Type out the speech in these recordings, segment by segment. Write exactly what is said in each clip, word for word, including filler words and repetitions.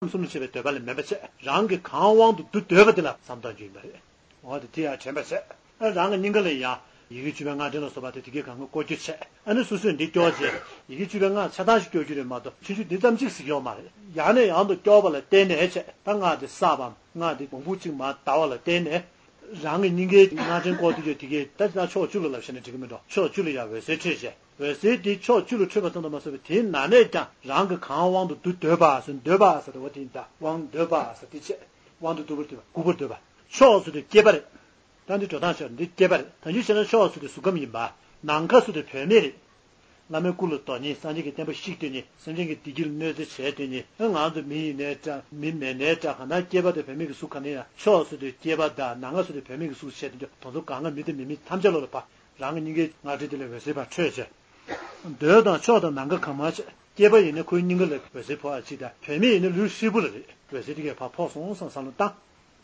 ཁམས་གསུམ་ལ་སྤྱད་པའི་འདོད་པ་ལ་མེད་པ་བྱས། རང་གི་གང་དབང་དུ་བསྡུ་འདོད་པ་དེ་ལ་བསམ་བཏང་རྒྱུ་ཡིན་པ་རེད། འོ་དེ་དེ་ཡང་དྲན་པ་བྱས། ཨ་རང་གི་སྙིང་ག་ལ་ཡང་ཡི་གེ་བཅུ་པའི་སྔགས་ཕྲེང་ལ་སོགས་པ་དེ་དེ་གའི་གང་ག་བཀོལ་སྤྱོད་བྱས། ཨ་ནི་སོ་སོས་འདི་སྐྱོར་བྱས། ཡི་གེ་བཅུ་པའི་སྔགས་ཆ་ཚང་ཞིག་སྐྱོར་རྒྱུ་རེད་མ་གཏོགས་ཆུང་ཆུང་འདི་ཙམ་གཅིག་ཟིག་ཡོད་མ་རེད། ཡང་ནས་ཡང་དུ་སྐྱོར་བ་ལ་བརྟེན་ནས་བྱས། ད་སྔགས་དེ་བསགས་པའམ་སྔགས་དེ་བོང་བུ་གཅིག་མར་བཟླ་བ་ལ་བརྟེན་ནས། རང་གི་སྙིང་གའི་སྔགས་ཕྲེང་བཀོལ་དུས་ཀྱང་དེ་གའི་ད་ཅི་ད་ཕྱོགས་བཅུ་ལ་ལབ་བྱས་ན་འགྲིག་གི་མིན་འགྲོ། ཕྱོགས་བཅུ་ལ་ཡང་འོད་ཟེར་འཕྲོས་བྱས། འོད་ཟེར་དེ་ཕྱོགས་བཅུ་ལ་འཕྲོས་པ་ཙམ་དུ་མ་ཟད་པར་དེའི་ནང་ནས་ཀྱང་རང་གི་གང་དབང་དུ་བསྡུ་འདོད་པ་ཟེར། འདོད་པ་ཟེར་དེ་འོ་དེ་ཡིན། ད་དབང་འདོད་པ་ཟེར་དེ་བྱས། དབང་དུ་བསྡུ་བར་འདོད་པ། འགུག་པར་འདོད་པ། ཕྱོགས་སུ་དེ་སྐྱེས་པ་རེད། ད་འདི་འགྲོ་སྟངས་ཕྱོགས་འདི་སྐྱེས་པ་རེད། ད་འདི་བྱས་ན་ཕྱོགས་སུ་དེ་གཟུགས་ཁམས་ཡིན་པ། ནམ་མཁའ་སུ་དེ་བུད་མེད་རེད། བླ་མའི་སྐུ་ལ་བསྡོ་མཁན། སངས་རྒྱས་ཀྱི་བསྟན་པ་བཤིག་སྡོད་མཁན། སེམས་ཅན་གྱི་བདེ་སྐྱིད་ལ་གནོད་འཚེ་བྱས་སྡོད་མཁན། ང་ཚོ་མི་ཡིན་ནའི་འདྲ། མི་མིན་ནའི་འདྲ། གང་ལྟར་སྐྱེས་པ་དེ་བུད་མེད་ཀྱི་གཟུགས་ག་ནས་ཡང་ཕྱོགས་སུ་དེ་སྐྱེས་པ་དང་ནམ་མཁའ་སུ་དེ་བུད་མེད་ཀྱི་གཟུགས་བྱས་སྡོད་མཁན་དེ་ཚོ་གང་ག་མི་དང་མི་མིན་ཐམས་ཅད་ལོ་ལ་ཕ། རང་གི་སྙིང་གའི་སྔགས་ཕྲེང་དེ་ལས་འོད་ཟེར་ཕར་འཕྲོས་བྱས། འདོད་དང་ཕྱོགས་དང་ནམ་མཁའ་གང་མ་བྱས། སྐྱེས་པ་ཡིན་ན་ཁོའི་སྙིང་ག་ལ་འོད་ཟེར་འཕོ་བ་གཅིག་དང་། བུད་མེད་ཡིན་ན་ལུས་ཧྲིལ་པོ་ལ་རེད། འོད་ཟེར་དེ་གས་ཕར་འཕོ་སོང་བསམ་བསམ་བློ་བཏང་།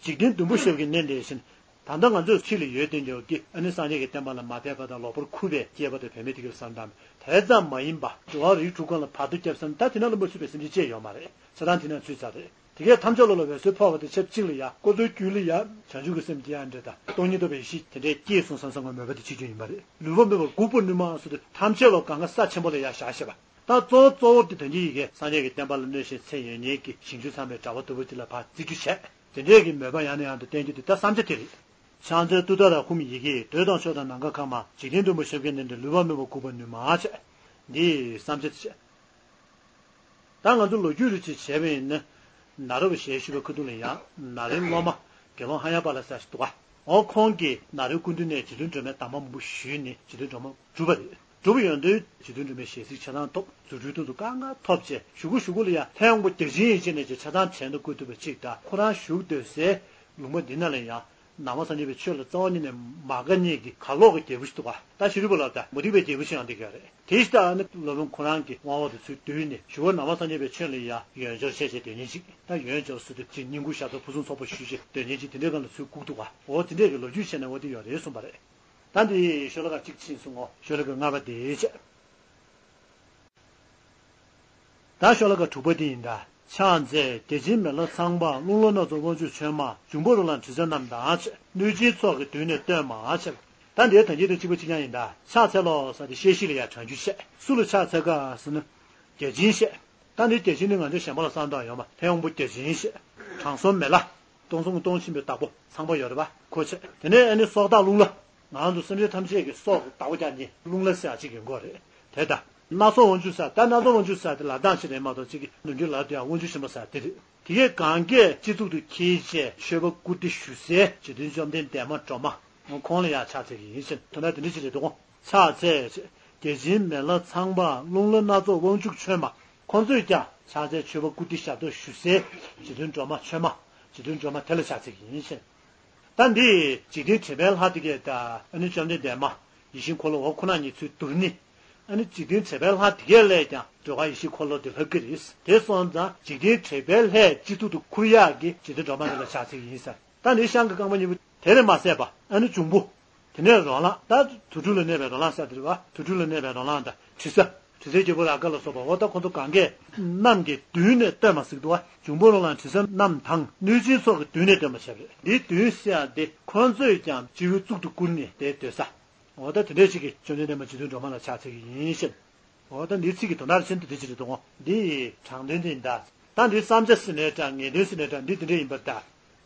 འཇིག་རྟེན་བདུན་པོ་ཞབས་ཀྱིས་མནན་ཏེ་བཞིན། ད་ལྟ་ང་ཚོས་ཕྱི་ལ་ཡོད་དེ་འདྲ་གི་ཨ་ནི་སངས་རྒྱས་ཀྱི་བསྟན་པ་ལ་མ་དད་པ་དང་ལོག་པར་འཁུ་བའི་སྐྱེས་པ་དང་བུད་མེད་དེ་གས་བསམ་བཏང་། དེ་ཙམ་མ་ཡིན་པ་འགྲོ་བ་རིགས་དྲུག་སྒང་ལ་བར་དོ་བརྒྱབ་ཙང་ད་དེ་ན་ལ་མ་ཚུད་པའི་སེམས་ཅན་ཅི་ཡོད་མ་རེད། ཆ་ཚང་དེ་ན་ཚུད་ཚར་རེད། དེ་གས་ཐམས་ཅད་ལོ་ལ་འོད་ཟེར་འཕོ་བ་དང་ཆབས་ཅིག་ལ་ཡ་ཀོ་ཚོའི་རྒྱུད་ལ་ཡ་བྱང་ཆུབ་ཀྱི་སེམས་དེ་ཡང་འདྲེ་དང་སྟོང་ཉིད་རྟོགས་པའི་ཡེ་ཤེས་དེ་འདྲས་སྐྱེས་སོང་བསམ་བསམ་གྱི་མོས་པ་དེ་བྱེད་རྒྱུ་ཡིན་པ་རེད། ལུས་པ་མེད་པར་འགུགས་པར་ནུས་མ་སོགས་དེ་ཐམས་ཅད་ལོ་གང་ག་ས་ཆེན་པོ་ལ་ཡ་བཞག་ཤེས་པ། ད་གཙོ་བོ་གཙོ་བོ་དེ་དོན་གྱི་ཡི་གེ་སངས་རྒྱས་ཀྱི་བསྟན་པ་ལ་གནོད་བྱེད་ཚེ་ཡོད་ཉེན་གྱི་ཞིང་བཅུ་ཚང་བའི་གྲྭ་པ་ལྟ་བུ་དེ་ལ་ཕར་བརྩི་རྒྱུ་བྱས། དེ་འདྲས་ཀྱི་མོས་པ་ཡང་ནས་ཡང་དུ་བསྟན་རྒྱུ་དེ་ད་བསམ་བྱ་དེ་རེད། ཕྱག་འཚལ་ཏུཏྟཱ་ར་ཧཱུྃ་ཡི་གེས། འདོད་དང་ཕྱོགས་དང་ནམ་མཁའ་གང་མ། འཇིག་རྟེན་བདུན་པོ་ཞབས་ཀྱིས་མནན་ཏེ། ལུས་པ་མེད་པར་འགུགས་པར་ནུས་མ་བྱས། འདི་བསམ་བྱ་དེ་བྱས། ད་ང་ཚོ་ལོ་རྒྱུས་རེ་ཅིག་བྱས་པ་ཡིན་ན། ནཱ་རོ་པའི་ཞལ་བཞུགས་པའི་ཁ་ཐུག་ལ་ཡང་ནཱ་རོའི་སློབ་མ་དགེ་སློང་ཧ་ཡ་པ་ལ་ཟེར་ཞིག་འདུག་ག་འོ་ཁོང་གིས་ནཱ་རོའི་སྐུ་མདུན་ནས་རྗེ་བཙུན་སྒྲོལ་མའི་གདམས་པ་མང་པོ་ཞུས་ནས་རྗེ་བཙུན་སྒྲོལ་མ་གྲུབ་པ་རེད། གྲུབ་པ་ཡོང་དུས་རྗེ་བཙུན་སྒྲོལ་མའི་ཞལ་གཟིགས་ཆ་ཚང་ཐོབ། རྫུ་འཕྲུལ་ཐོག་ཏུ་དཀའ་ངལ་ཐོབ་བྱས། གཞུག་གུ་གཞུག་གུ་ལ་ཡང་ལྷའི་དབང་པོ་བརྒྱ་བྱིན་ཡིན་ཞེས་ནས་ཀྱི་ཆ་ཚང་བྲན་དུ་བཀོལ་ཐུབ་པ་གཅིག་དང་། ཁོ་རང་བཞུགས་སྡོད་སའི་ལུང་པ་འདི་ན་ལ་ཡང་ནང་པ་སངས་རྒྱས་པའི་ཆོས་ལ་རྩ་བ་ཉིད་ནས་མ་དགའ་མཁན་གྱི་གར་ལོག་གི་རྒྱལ་པོ་ཞིག་འདུག་ག་ད་ཤེས་རིག་པ་ལ་ད་མུ་སྟེགས་པའི་རྒྱལ་པོ་ཞིག་ཡང་འདི་ག་རེད། དེ་ལྟར་ནི་སློབ་དཔོན་ཁོ་རང་གི་དབང་འོག་ཏུ་ཚུར་བསྡུས་ནས་གཞུག་གུ་ནང་པ་སངས་རྒྱས་པའི་ཆོས་ལ་ཡང་ཡོན་སྦྱོར་བྱས་བྱས་སྡོད་མཁན་ཅིག་ད་ཡོན་སྦྱོར་ཟེར་དུས་ཅིག་བསྙེན་བཀུར་ཞབས་ཏོག་ཕུན་སུམ་ཚོགས་པ་ཞུས་བྱས་སྡོད་མཁན་ཅིག་དེ་འདྲའི་སྒང་ལ་ཚུར་བཀུག་འདུག་ག་འོ་དེ་འདྲས་ཀྱི་ལོ་རྒྱུས་བྱས་ནས་འོ་དེ་ཡོད་རེད་གསུངས་པ་རེད། ད་འདི་ཤོ་ལོ་ཀ་གཅིག་ཕྱིན་སོང་ངོ་། ཤོ་ལོ་ཀ་ལྔ་པ་དེ་བྱས། ད་ཤོ་ལོ་ཀ་དྲུག་པ་དེ་ཡིན་ད། ཕྱག་འཚལ་བདེ་ཆེན་མི་ལ་ཚངས་པ། རླུང་ལྷ་སྣ་ཚོགས་དབང་ཕྱུག་མཆོད་མ། འབྱུང་པོ་རོ་ལངས་དྲི་ཟ་རྣམས་དང་བཅས། གནོད་སྦྱིན་ཚོགས་ཀྱིས་མདུན་ནས་བསྟོད་མ་བྱས། ད་འདིའི་དོན་རྐྱེན་དང་གཅིག་པ་གཅིག་རྐྱང་ཡིན་ད། ཕྱག་འཚལ་ལོ་ཟེར་དེ་བཤད་གཞི་ལ་ཡང་དྲང་རྒྱུ་བཤད། སུ་ལ་ཕྱག་འཚལ་ག་ཟེར་ན། བརྒྱ་བྱིན་བཤད། ད་འདི་བརྒྱ་བྱིན་ནི་ང་ཚོ་གཞན་པ་ལ་བསམ་བཏང་ཡོད་མ། ལྷའི་དབང་པོ་བརྒྱ་བྱིན་བཤད། དྲང་སྲོང་མི་ལ། སྟོང་གསུམ་སྟོང་ཆེན་པོའི་བདག་པོ་ཚངས་པ་ཡོད་རེད་པ། ཁོ་བྱས། དེ་ནས་ཨ་ནི་སྲོག་བདག་རླུང་ལྷ། ང་ཚོ་སེམས་ཅན་ཐམས་ཅད་ཀྱི་སྲོག་གི་བདག་པོ་རྒྱག་མཁན་རླུང་ལྷ་ཟེར་ཡག་ཅིག་ཡོད་ཀྱི་རེད། དེ་ད། སྣ་ཚོགས་དབང་ཕྱུག་ཟེར། ད་སྣ་ཚོགས་དབང་ཕྱུག་ཟེར་དེ་ལབ་སྟངས་ཤིག་རེད་མ་གཏོགས་ཅིག་གི་ནོར་འཁྲུལ་ལབ་དེ་ཡང་དབང་ཕྱུག་ཆེན་པོ་ཟེར་དེ་རེད། དེ་གས་གན་རྐྱལ་སྤྱི་གཙུག་ཏུ་འཁྱེར་བྱས་མཆོད་པ་བཀུར་སྟི་ཞུ་སའི་རྗེ་བཙུན་བཅོམ་ལྡན་འདས་མ་སྒྲོལ་མ། ཁོང་ལ་ཡང་ཕྱག་འཚལ་གྱི་ཡིན་ཟེར། དོན་དག་དེ་འདྲ་ཅིག་རེད་འདུག་གོ། ཕྱག་འཚལ། བརྒྱ་བྱིན་མི་ལ་ཚངས་པ། རླུང་ལྷ་སྣ་ཚོགས་དབང་ཕྱུག་མཆོད་མ། ཁོང་ཚོས་ཀྱང་ཕྱག་འཚལ་མཆོད་པ་བཀུར་སྟི་ཞབས་ཏོག་ཞུ་སའི་རྗེ་བཙུན་སྒྲོལ་མ་མཆོད་མ། རྗེ་བཙུན་སྒྲོལ་མ་དེ་ལ་ཕྱག་འཚལ་གྱི་ཡིན་ཟེར། ད་འདི་འཇིག་རྟེན་དྲེགས་པའི་ལྷ་དེ་གས་ད་ཨ་ནི་བཅོམ་ལྡན་འདས་མ་ཡིད་བཞིན་འཁོར་ལོ་འོ་ཁོ་ན་ཉིད་ཚུར་བསྡུ་ནི། ཨ་ནི་འཇིག་རྟེན་དྲེགས་པའི་ལྷ་དེ་གས་ལས་ཀྱང་སྒྲོལ་དཀར་ཡིད་བཞིན་འཁོར་ལོ་དེ་ལྷག་གི་རེད། དེ་སོང་ཙང་འཇིག་རྟེན་དྲེགས་པའི་ལྷའི་སྤྱི་གཙུག་ཏུ་འཁོར་ཡག་གི་རྗེ་བཙུན་སྒྲོལ་མ་དེ་ལ་ཕྱག་འཚལ་གྱི་ཡིན་ཟེར། ད་འདི་ཤངས་ཀྱི་རྐང་པ་གཉིས་པོ་དེ་ལས་མ་ཟད་པ་ཨ་ནི་འབྱུང་པོ། དེ་ནས་རོ་ལངས། ད་དུར་ཁྲོད་ལ་གནས་པའི་རོ་ལངས་ཟེར་དེ་རེད་པ། དུར་ཁྲོད་ལ་གནས་པའི་རོ་ལངས་དང་དྲི་ཟ། དྲི་ཟའི་རྒྱལ་པོ་རཱ་ག་ལ་སོགས་པ་འོ་ད་ཁོ་ཚོ་གན་རྐྱལ་རྣམས་ཀྱིས་མདུན་ནས་བསྟོད་མ་ཟེར་གྱི་འདུག་པ། འབྱུང་པོ་རོ་ལངས་དྲི་ཟ་རྣམས་དང་གནོད་སྦྱིན་ཚོགས་ཀྱིས་མདུན་ནས་བསྟོད་མ་བྱས་པ་རེད། འདིའི་མདུན་ཟེར་ཡག་དེ་ཁོ་ཚོས་ཀྱང་སྤྱི་བོའི་གཙུག་ཏུ་བཀུར་ནས་དེ་སྡོད་ས། འོ་ད་དེ་འདྲ་ཞིག་གིས་བཅོམ་ལྡན་འདས་མ་རྗེ་བཙུན་སྒྲོལ་མ་ལ་ཕྱག་འཚལ་གྱི་ཡིན་ཞེས། འོ་ད་འདིའི་ཚིག་གི་དོན་དག་ཤིན་ཏུ་དེ་ཅི་རེད་དོ། འདི་ཡི་དྲང་དོན་དེ་ཡིན་ད། ད་འདི་བསམ་བྱ་ཟེར་ནའི་འདྲ། ངེས་དོན་ཟེར་ནའི་འདྲ། འདི་དེ་འདྲ་ཡིན་པར་གདའ།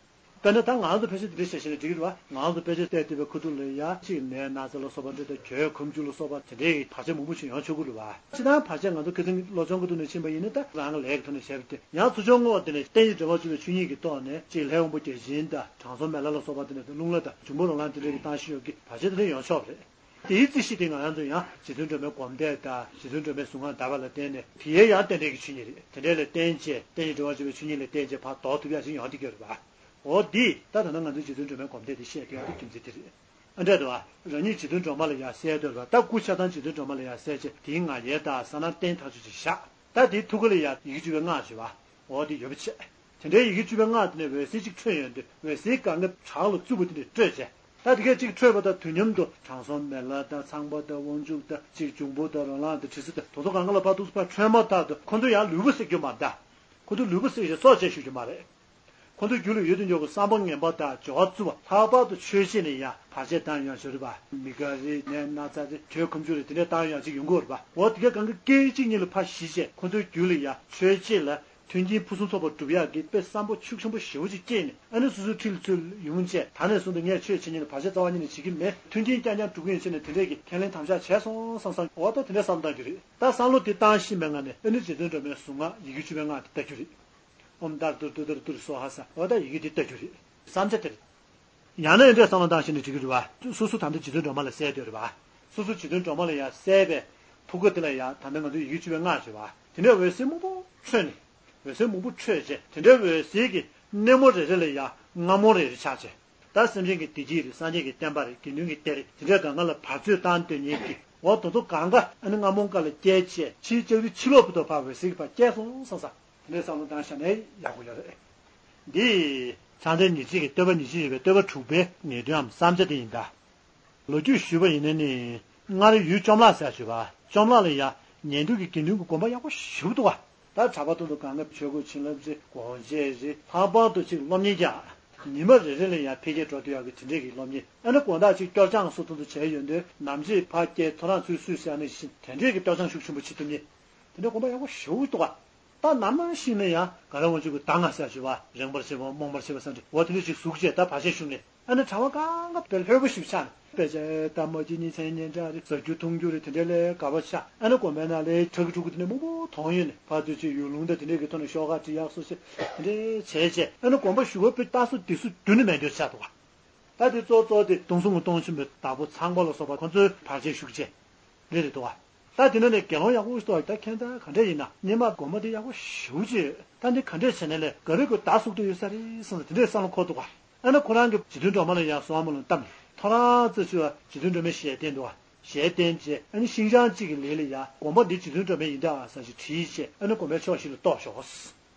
དཔེར་ན་ད་ང་ཚོ་ཕལ་ཆེར་དེ་འདྲ་བཤད་བཤད་ན་འགྲིག་གི་རེད་བ། ང་ཚོ་དཔེ་ཆ་བལྟས་བལྟས་པའི་ཁ་ཐུག་ལ་ཡ་གཅིག་ནས་ན་ཚ་ལ་སོགས་པ་འདྲ་དང་། གྱོད་ཁོམ་རྒྱུ་ལ་སོགས་པ་དེ་འདྲའི་བར་ཆད་མང་པོ་ཞིག་ཡོང་ཆོག་གི་རེད་བ། སྤྱིར་བཏང་བར་ཆད་ང་ཚོ་ཁ་སང་བློ་སྦྱོང་གི་ཐོག་ནས་ཕྱིན་པ་ཡིན་ན། ད་རང་གི་ལས་ཀྱི་ཐོག་ནས་བྱས་པ་དེ་ཡང་ཚུར་སྦྱོང་བསྔོ་བ་དེ་ནས་རྟེན་གྱི་འབྲེལ་བ་བཅུ་པའི་ཆོས་ཉིད་ཀྱི་ཐོག་ནས་གཅིག་ལྷའི་དབང་པོ་བརྒྱ་བྱིན་དང་དྲང་སྲོང་མི་ལ་ལ་སོགས་པ་དེ་ནས་རླུང་ལྷ་དང་འབྱུང་པོ་རོ་ལངས་དེ་འདྲ་གི་བཏང་ཤེས་ཡོད་ཀྱི་བར་ཆད་དེ་འདྲ་ཡོང་ཆོག་པ་རེད། དེའི་རྩིས་གཞི་དེ་ང་རང་ཚོ་ཡང་རྗེ་བཙུན་སྒྲོལ་མའི་སྒོམ་བཟླས་དང་རྗེ་བཙུན་སྒྲོལ་མའི་གཟུངས་སྔགས་བཟླས་པ་ལ་བརྟེན་ནས་དེའི་ཡང་རྟེན་འབྲེལ་གྱི་ཆོས་ཉིད་རེད། དེ་འདྲ་ལ་བརྟེན་བྱས་རྟེན་གྱི་འབྲེལ་བ་བཅུ་པའི་ཆོས་ཉིད་ལ་བརྟེན་བྱས་ཕར་ལྡོག་ཐུབ་ཡག་ཅིག་ཡོང་བསྡད་ཀྱི་ཡོད་རེད་པ། འོ་འདི་ད་ད་ལྟ་ང་ཚོས་རྗེ་བཙུན་སྒྲོལ་མའི་སྒོམ་བཟླས་དེ་བཤད་བསྡད་ཡག་དེ་རྒྱུ་མཚན་དེ་རེད། ཨ་འདྲ་འདུག་བ། རང་ཉིད་རྗེ་བཙུན་སྒྲོལ་མ་ལ་ཡང་གསལ་འདོད་པ། ད་སྐུ་ཆ་ཚང་རྗེ་བཙུན་སྒྲོལ་མ་ལ་ཡང་གསལ་བྱས་དེའི་ང་རྒྱལ་དང་ས་ན་རྟེན་ཐག་ཆོད་ཅིག་བཞག་ད་དེའི་ཐུགས་ཀ་ལ་ཡང་ཡི་གེ་བཅུ་པའི་སྔགས་ཞེས་པ། འོ་དེ་ཡོད་པ་བྱས། དེ་འདྲའི་ཡི་གེ་བཅུ་པའི་སྔགས་དེ་ནས་འོད་ཟེར་གཅིག་འཕྲོས་ཡོང་དུས་འོད་ཟེར་གང་ག་བྲག་ལ་བཙུགས་པ་དེ་ནས་སྤྲོས་བྱས། ད་དེ་གས་གཅིག་འཕྲོས་པ་དང་དུས་མཉམ་དུ་དྲང་སྲོང་མི་ལ་དང་ཚངས་པ་དང་དབང་ཕྱུག་དང་གཅིག་འབྱུང་པོ་དང་རོ་ལངས་དང་དྲི་ཟ་དང་དེ་ཚོ་གང་ག་ལ་ཕར་ཐུགས་སུ་ཕར་འཕྲོས་མ་ཐག་ཏུ་ཁོ་ཚོ་ཡང་ལུས་པོ་ཟེར་རྒྱུ་མ་གདའ། ཁོ་ཚོ་ལུས་པོ་བསྲེགས་བྱས་སྲོག་བཅད་ཤོད་རྒྱུ་མ་རེད། ཁོ་ཚོའི་རྒྱུད་ལ་ཡོད་དུ་འཇོག་གི་བསམ་པ་ངན་པ་དང་སྦྱོར་བ་རྩུབ་པ། ལྷག་པར་དུ་ཆོས་བྱེད་ནས་ཡང་བར་ཆད་བཏང་ཡོང་ཆོག་རེད་པ། མི་དགའ་རེད། ནད་ན་ཚ་རེད། དྲོད་ཁོམ་ཆུ་རེད། དེ་འདྲས་བཏང་ཡོང་ཅིག་ཡོང་གི་ཡོད་རེད་པ། འོ་དེ་ག་གང་གི་སྐད་ཅིག་གཉིས་ལ་ཕར་ཞི་བྱས་ཁོ་ཚོའི་རྒྱུད་ལ་ཡང་ཆོས་བྱེད་ལ་མཐུན་རྐྱེན་ཕུན་སུམ་ཚོགས་པ་སྒྲུབ་ཡག་གི་དཔེ་བསམ་པ་ཤུགས་ཆེན་པོ་ཞེ་པོ་ཅིག་སྐྱེས་ནས། ཨ་ནི་སོ་སོའི་འཁྲིས་ལ་ཚུར་ཡོང་བྱས། ད་ནས་བཟུང་སྟེ་ངས་ཆོས་བྱེད་ཉིན་ལ་བར་ཆད་རྩ་བ་ཉིད་ནས་བྱེད་ཀྱི་མེད། མཐུན་རྐྱེན་རྐྱང་རྐྱང་སྒྲུབ་ཀྱི་ཡིན་ཟེར་ནས་དེ་འདྲས་ཀྱི་ཁས་ལེན་དམ་བཞག་བྱས་སོང་བསམ་བསམ། འོ་ད་དེ་འདྲས་བསམ་བཏང་རྒྱུ་རེད། ད་བསམ་བློ་དེ་བཏང་ཤེས་པའི་ངང་ནས་ཨ་ནི་རྗེ་བཙུན་སྒྲོལ་མའི་གཟུངས་སྔགས་ཡི་གེ་བཅུ་པའི་སྔགས་དེ་བཏང་རྒྱུ་རེད། ཨོཾ་ཏཱ་ར་ཏུར་ཏུ་ཏཱ་ར་ཏུར་སྭཱ་ཧཱ་ཟེར། འོ་ད་ཡི་གེ་དེ་བཏང་རྒྱུ་རེད། བསམ་བྱ་དེ་རེད། ཡང་ན་འདི་འདྲས་བསམ་བློ་བཏང་ཤེས་ནས་འགྲིག་གི་རེད་པ། སོ་སོ་ད་ལྟ་རྗེ་བཙུན་སྒྲོལ་མ་ལ་གསལ་སྡོད་རེད་པ། སོ་སོ་རྗེ་བཙུན་སྒྲོལ་མ་ལ་ཡང་གསལ་བའི་ཐུགས་ཀ་དེ་ལ་ཡང་ད་ལྟ་ང་ཚོས་ཡི་གེ་བཅུ་པའི་སྔགས་བརྗོད་པ། དེ་ནས་འོད་ཟེར་མང་པོ་འཕྲོས་ནས། འོད་ཟེར་མང་པོ་འཕྲོས་རྗེས་དེ་འདྲའི་འོད་ཟེར་གྱི་སྣེ་མོ་རེ་རེ་ལ་ཡང་རྔ་མོང་རེ་རེ་ཆགས་རྗེས། ད་སེམས་ཅན་གྱི་བདེ་སྐྱིད་རེད། སངས་རྒྱས་ཀྱི་བསྟན་པ་རེད། དགེ་འདུན་གྱི་སྡེ་རེད། དེ་འདྲའི་གང་ག་ལ་བར་ཆད་བཏང་སྡོད་མཁན་གྱི་འོ་དེ་ཚོ་གང་ག་ཨ་ནི་རྔ་མོང་ཁ་ལ་བསྐྱལ་བྱས། ཕྱིའི་ལྕགས་རི་ཕྱི་ལོགས་བར་དུ་ཕར་འོད་ཟེར་གྱི་ཕར་བསྐྱལ་སོང་བསམ་བསམ། དེ་འདྲའི་བསམ་བློ་བཏང་བཞག་ན་ཡག་པོ་ཡོད་རེད། འདི་ཕྱག་འཚལ་ཉེར་གཅིག་གི་བསྟོད་པ་ཉེར་གཅིག་ཡོད་པའི་བསྟོད་པ་དྲུག་པའི་ངེས་དོན་འམ་བསམ་བྱ་དེ་ཡིན་ད། ལོ་རྒྱུས་ཞུས་པ་ཡིན་ན་ནི། སྔར་ཡུལ་བཅོམ་བརླག་ཟེར་ཞུ་བ། བཅོམ་བརླག་ལ་ཡང་ཉན་ཐོས་ཀྱི་དགེ་འདུན་གྱི་དགོན་པ་ཡག་པོ་ཞེ་པོ་འདུག་བ། ད་གྲྭ་པ་དང་དུ་གང་ག་ཆོས་སྒོ་བྱིན་རླབས་ཆེ། སྒོ་འབྱེད་རེད། ལྷག་པར་དུ་ཅིག་སློབ་གཉེར་རྒྱག་ཉི་མ་རེ་རེ་ལ་ཡང་འཕེལ་རྒྱས་འགྲོ་ཐུབ་ཡག་གི་དེ་འདྲས་ཀྱི་སློབ་གཉེར། ཨ་ནི་དགོང་དག་ཅིག་སྐྱོར་སྦྱང་སོགས་དུ་བྱས་ཡོང་དུས་ནམ་ཕྱེད་ཕར་བསྐྱལ། ཐོ་རངས་ཚུར་བསུས་ཟེར་ནས་བཞིན་དེ་འདྲས་ཀྱི་སྐྱོར་སྦྱང་ཤུགས་ཆེན་པོ་བྱེད་ཐུབ་མཁན་དེ་འདྲས་དགོན་པ་ཡག་པོ་ཞེ་པོ་འདུག་བ། ད་ནམ་ཞིག་ནས་ཡང་ག་ར་འོང་ཆུ་གི་ད་ང་ཟེར་ཞུ་བ། རེངས་པར་བྱེད་པ། རྨོངས་པར་བྱེད་པ་ཟེར་འདྲ་བོ་དེ་འདྲ་ཞིག་ཟུག་བྱས། ད་བར་ཆད་ཞུགས་ནས་ཨ་ནི་གྲྭ་པ་གང་ག་དཔེ་ལྷོད་པོ་ཞིག་ཆགས་ནས། དཔེ་ཆ་ལྟད་མོ་གཅིག་གཉིས་མཚན་སྙན་གྲགས་རེད། ཟ་རྒྱུ་འཐུང་རྒྱུ་རེད། དེ་འདྲ་ལས་དགའ་པོ་ཆགས། ཨ་ནི་དགོན་པའི་ནང་ལ་ཁྲ་གི་ཕྲུ་གུ་དེ་འདྲ་མང་པོ་མཐོང་ཡོང་ནས། ཕར་ཚུར་ཅིག་ཡུལ་ལུང་དང་དེ་འདྲ་གི་ཐོག་ནས་ཤོག་ཁ་བྲིས་ཡག་སོགས་བྱས། དེ་འདྲ་བྱས་བྱས་ཨ་ནི་དགོན་པ་ཞུ་བ་དཔེ་ལྟ་ས་དེ་སུ་དུས་ནས་མེད་འདོད་ཆགས་འདུག་བ། ད་དེ་གཙོ་གཙོ་དེ་སྟོང་གསུམ་གྱི་སྟོང་ཆེན་པོའི་བདག་པོ་ཚངས་པ་ལ་སོགས་པ་ཁོ་ཚོའི་བར་ཆད་ཞུགས་བྱས་རེད་རེད་འདུག་བ། ད་དེ་ནང་ནས་དགེ་སློང་ཡག་པོ་ཞིག་འདུག་བ། ད་ཁྱེད་ཚང་ག་འདྲས་ཡིན་ན། སྔོན་མ་དགོན་པ་དེ་ཡག་པོ་ཞེ་པོ་ཅིག་ད་འདི་ག་འདྲས་བྱས་ནས་ལས་ག་རེ་དགོས་བདག་སྲུང་དུ་ཡོད་ས་རེད་བསམ་ནས་དེ་འདྲས་བསམ་བློ་འཁོར་འདུག་བ། ཨ་ནི་ཁོ་རང་གིས་རྗེ་བཙུན་སྒྲོལ་མ་ལ་ཡང་གསོལ་བ་སྨོན་ལམ་བཏབ་ནས། ཐོ་རངས་ཙམ་ཞུ་བ། རྗེ་བཙུན་སྒྲོལ་མའི་ཞལ་བསྟན་འདུག་བ། ཞལ་བསྟན་བྱས་ཨ་ནི་ཤིང་བྱང་གཅིག་གི་ལས་ལ་ཡ་དགོན་པ་འདི་རྗེ་བཙུན་སྒྲོལ་མའི་ཡིན་ད་ཟེར་ཞིག་བྲིས་བྱས། ཨ་ནི་དགོན་པའི་ཕྱོགས་བཞི་ལ་གཏོར་ཤོག་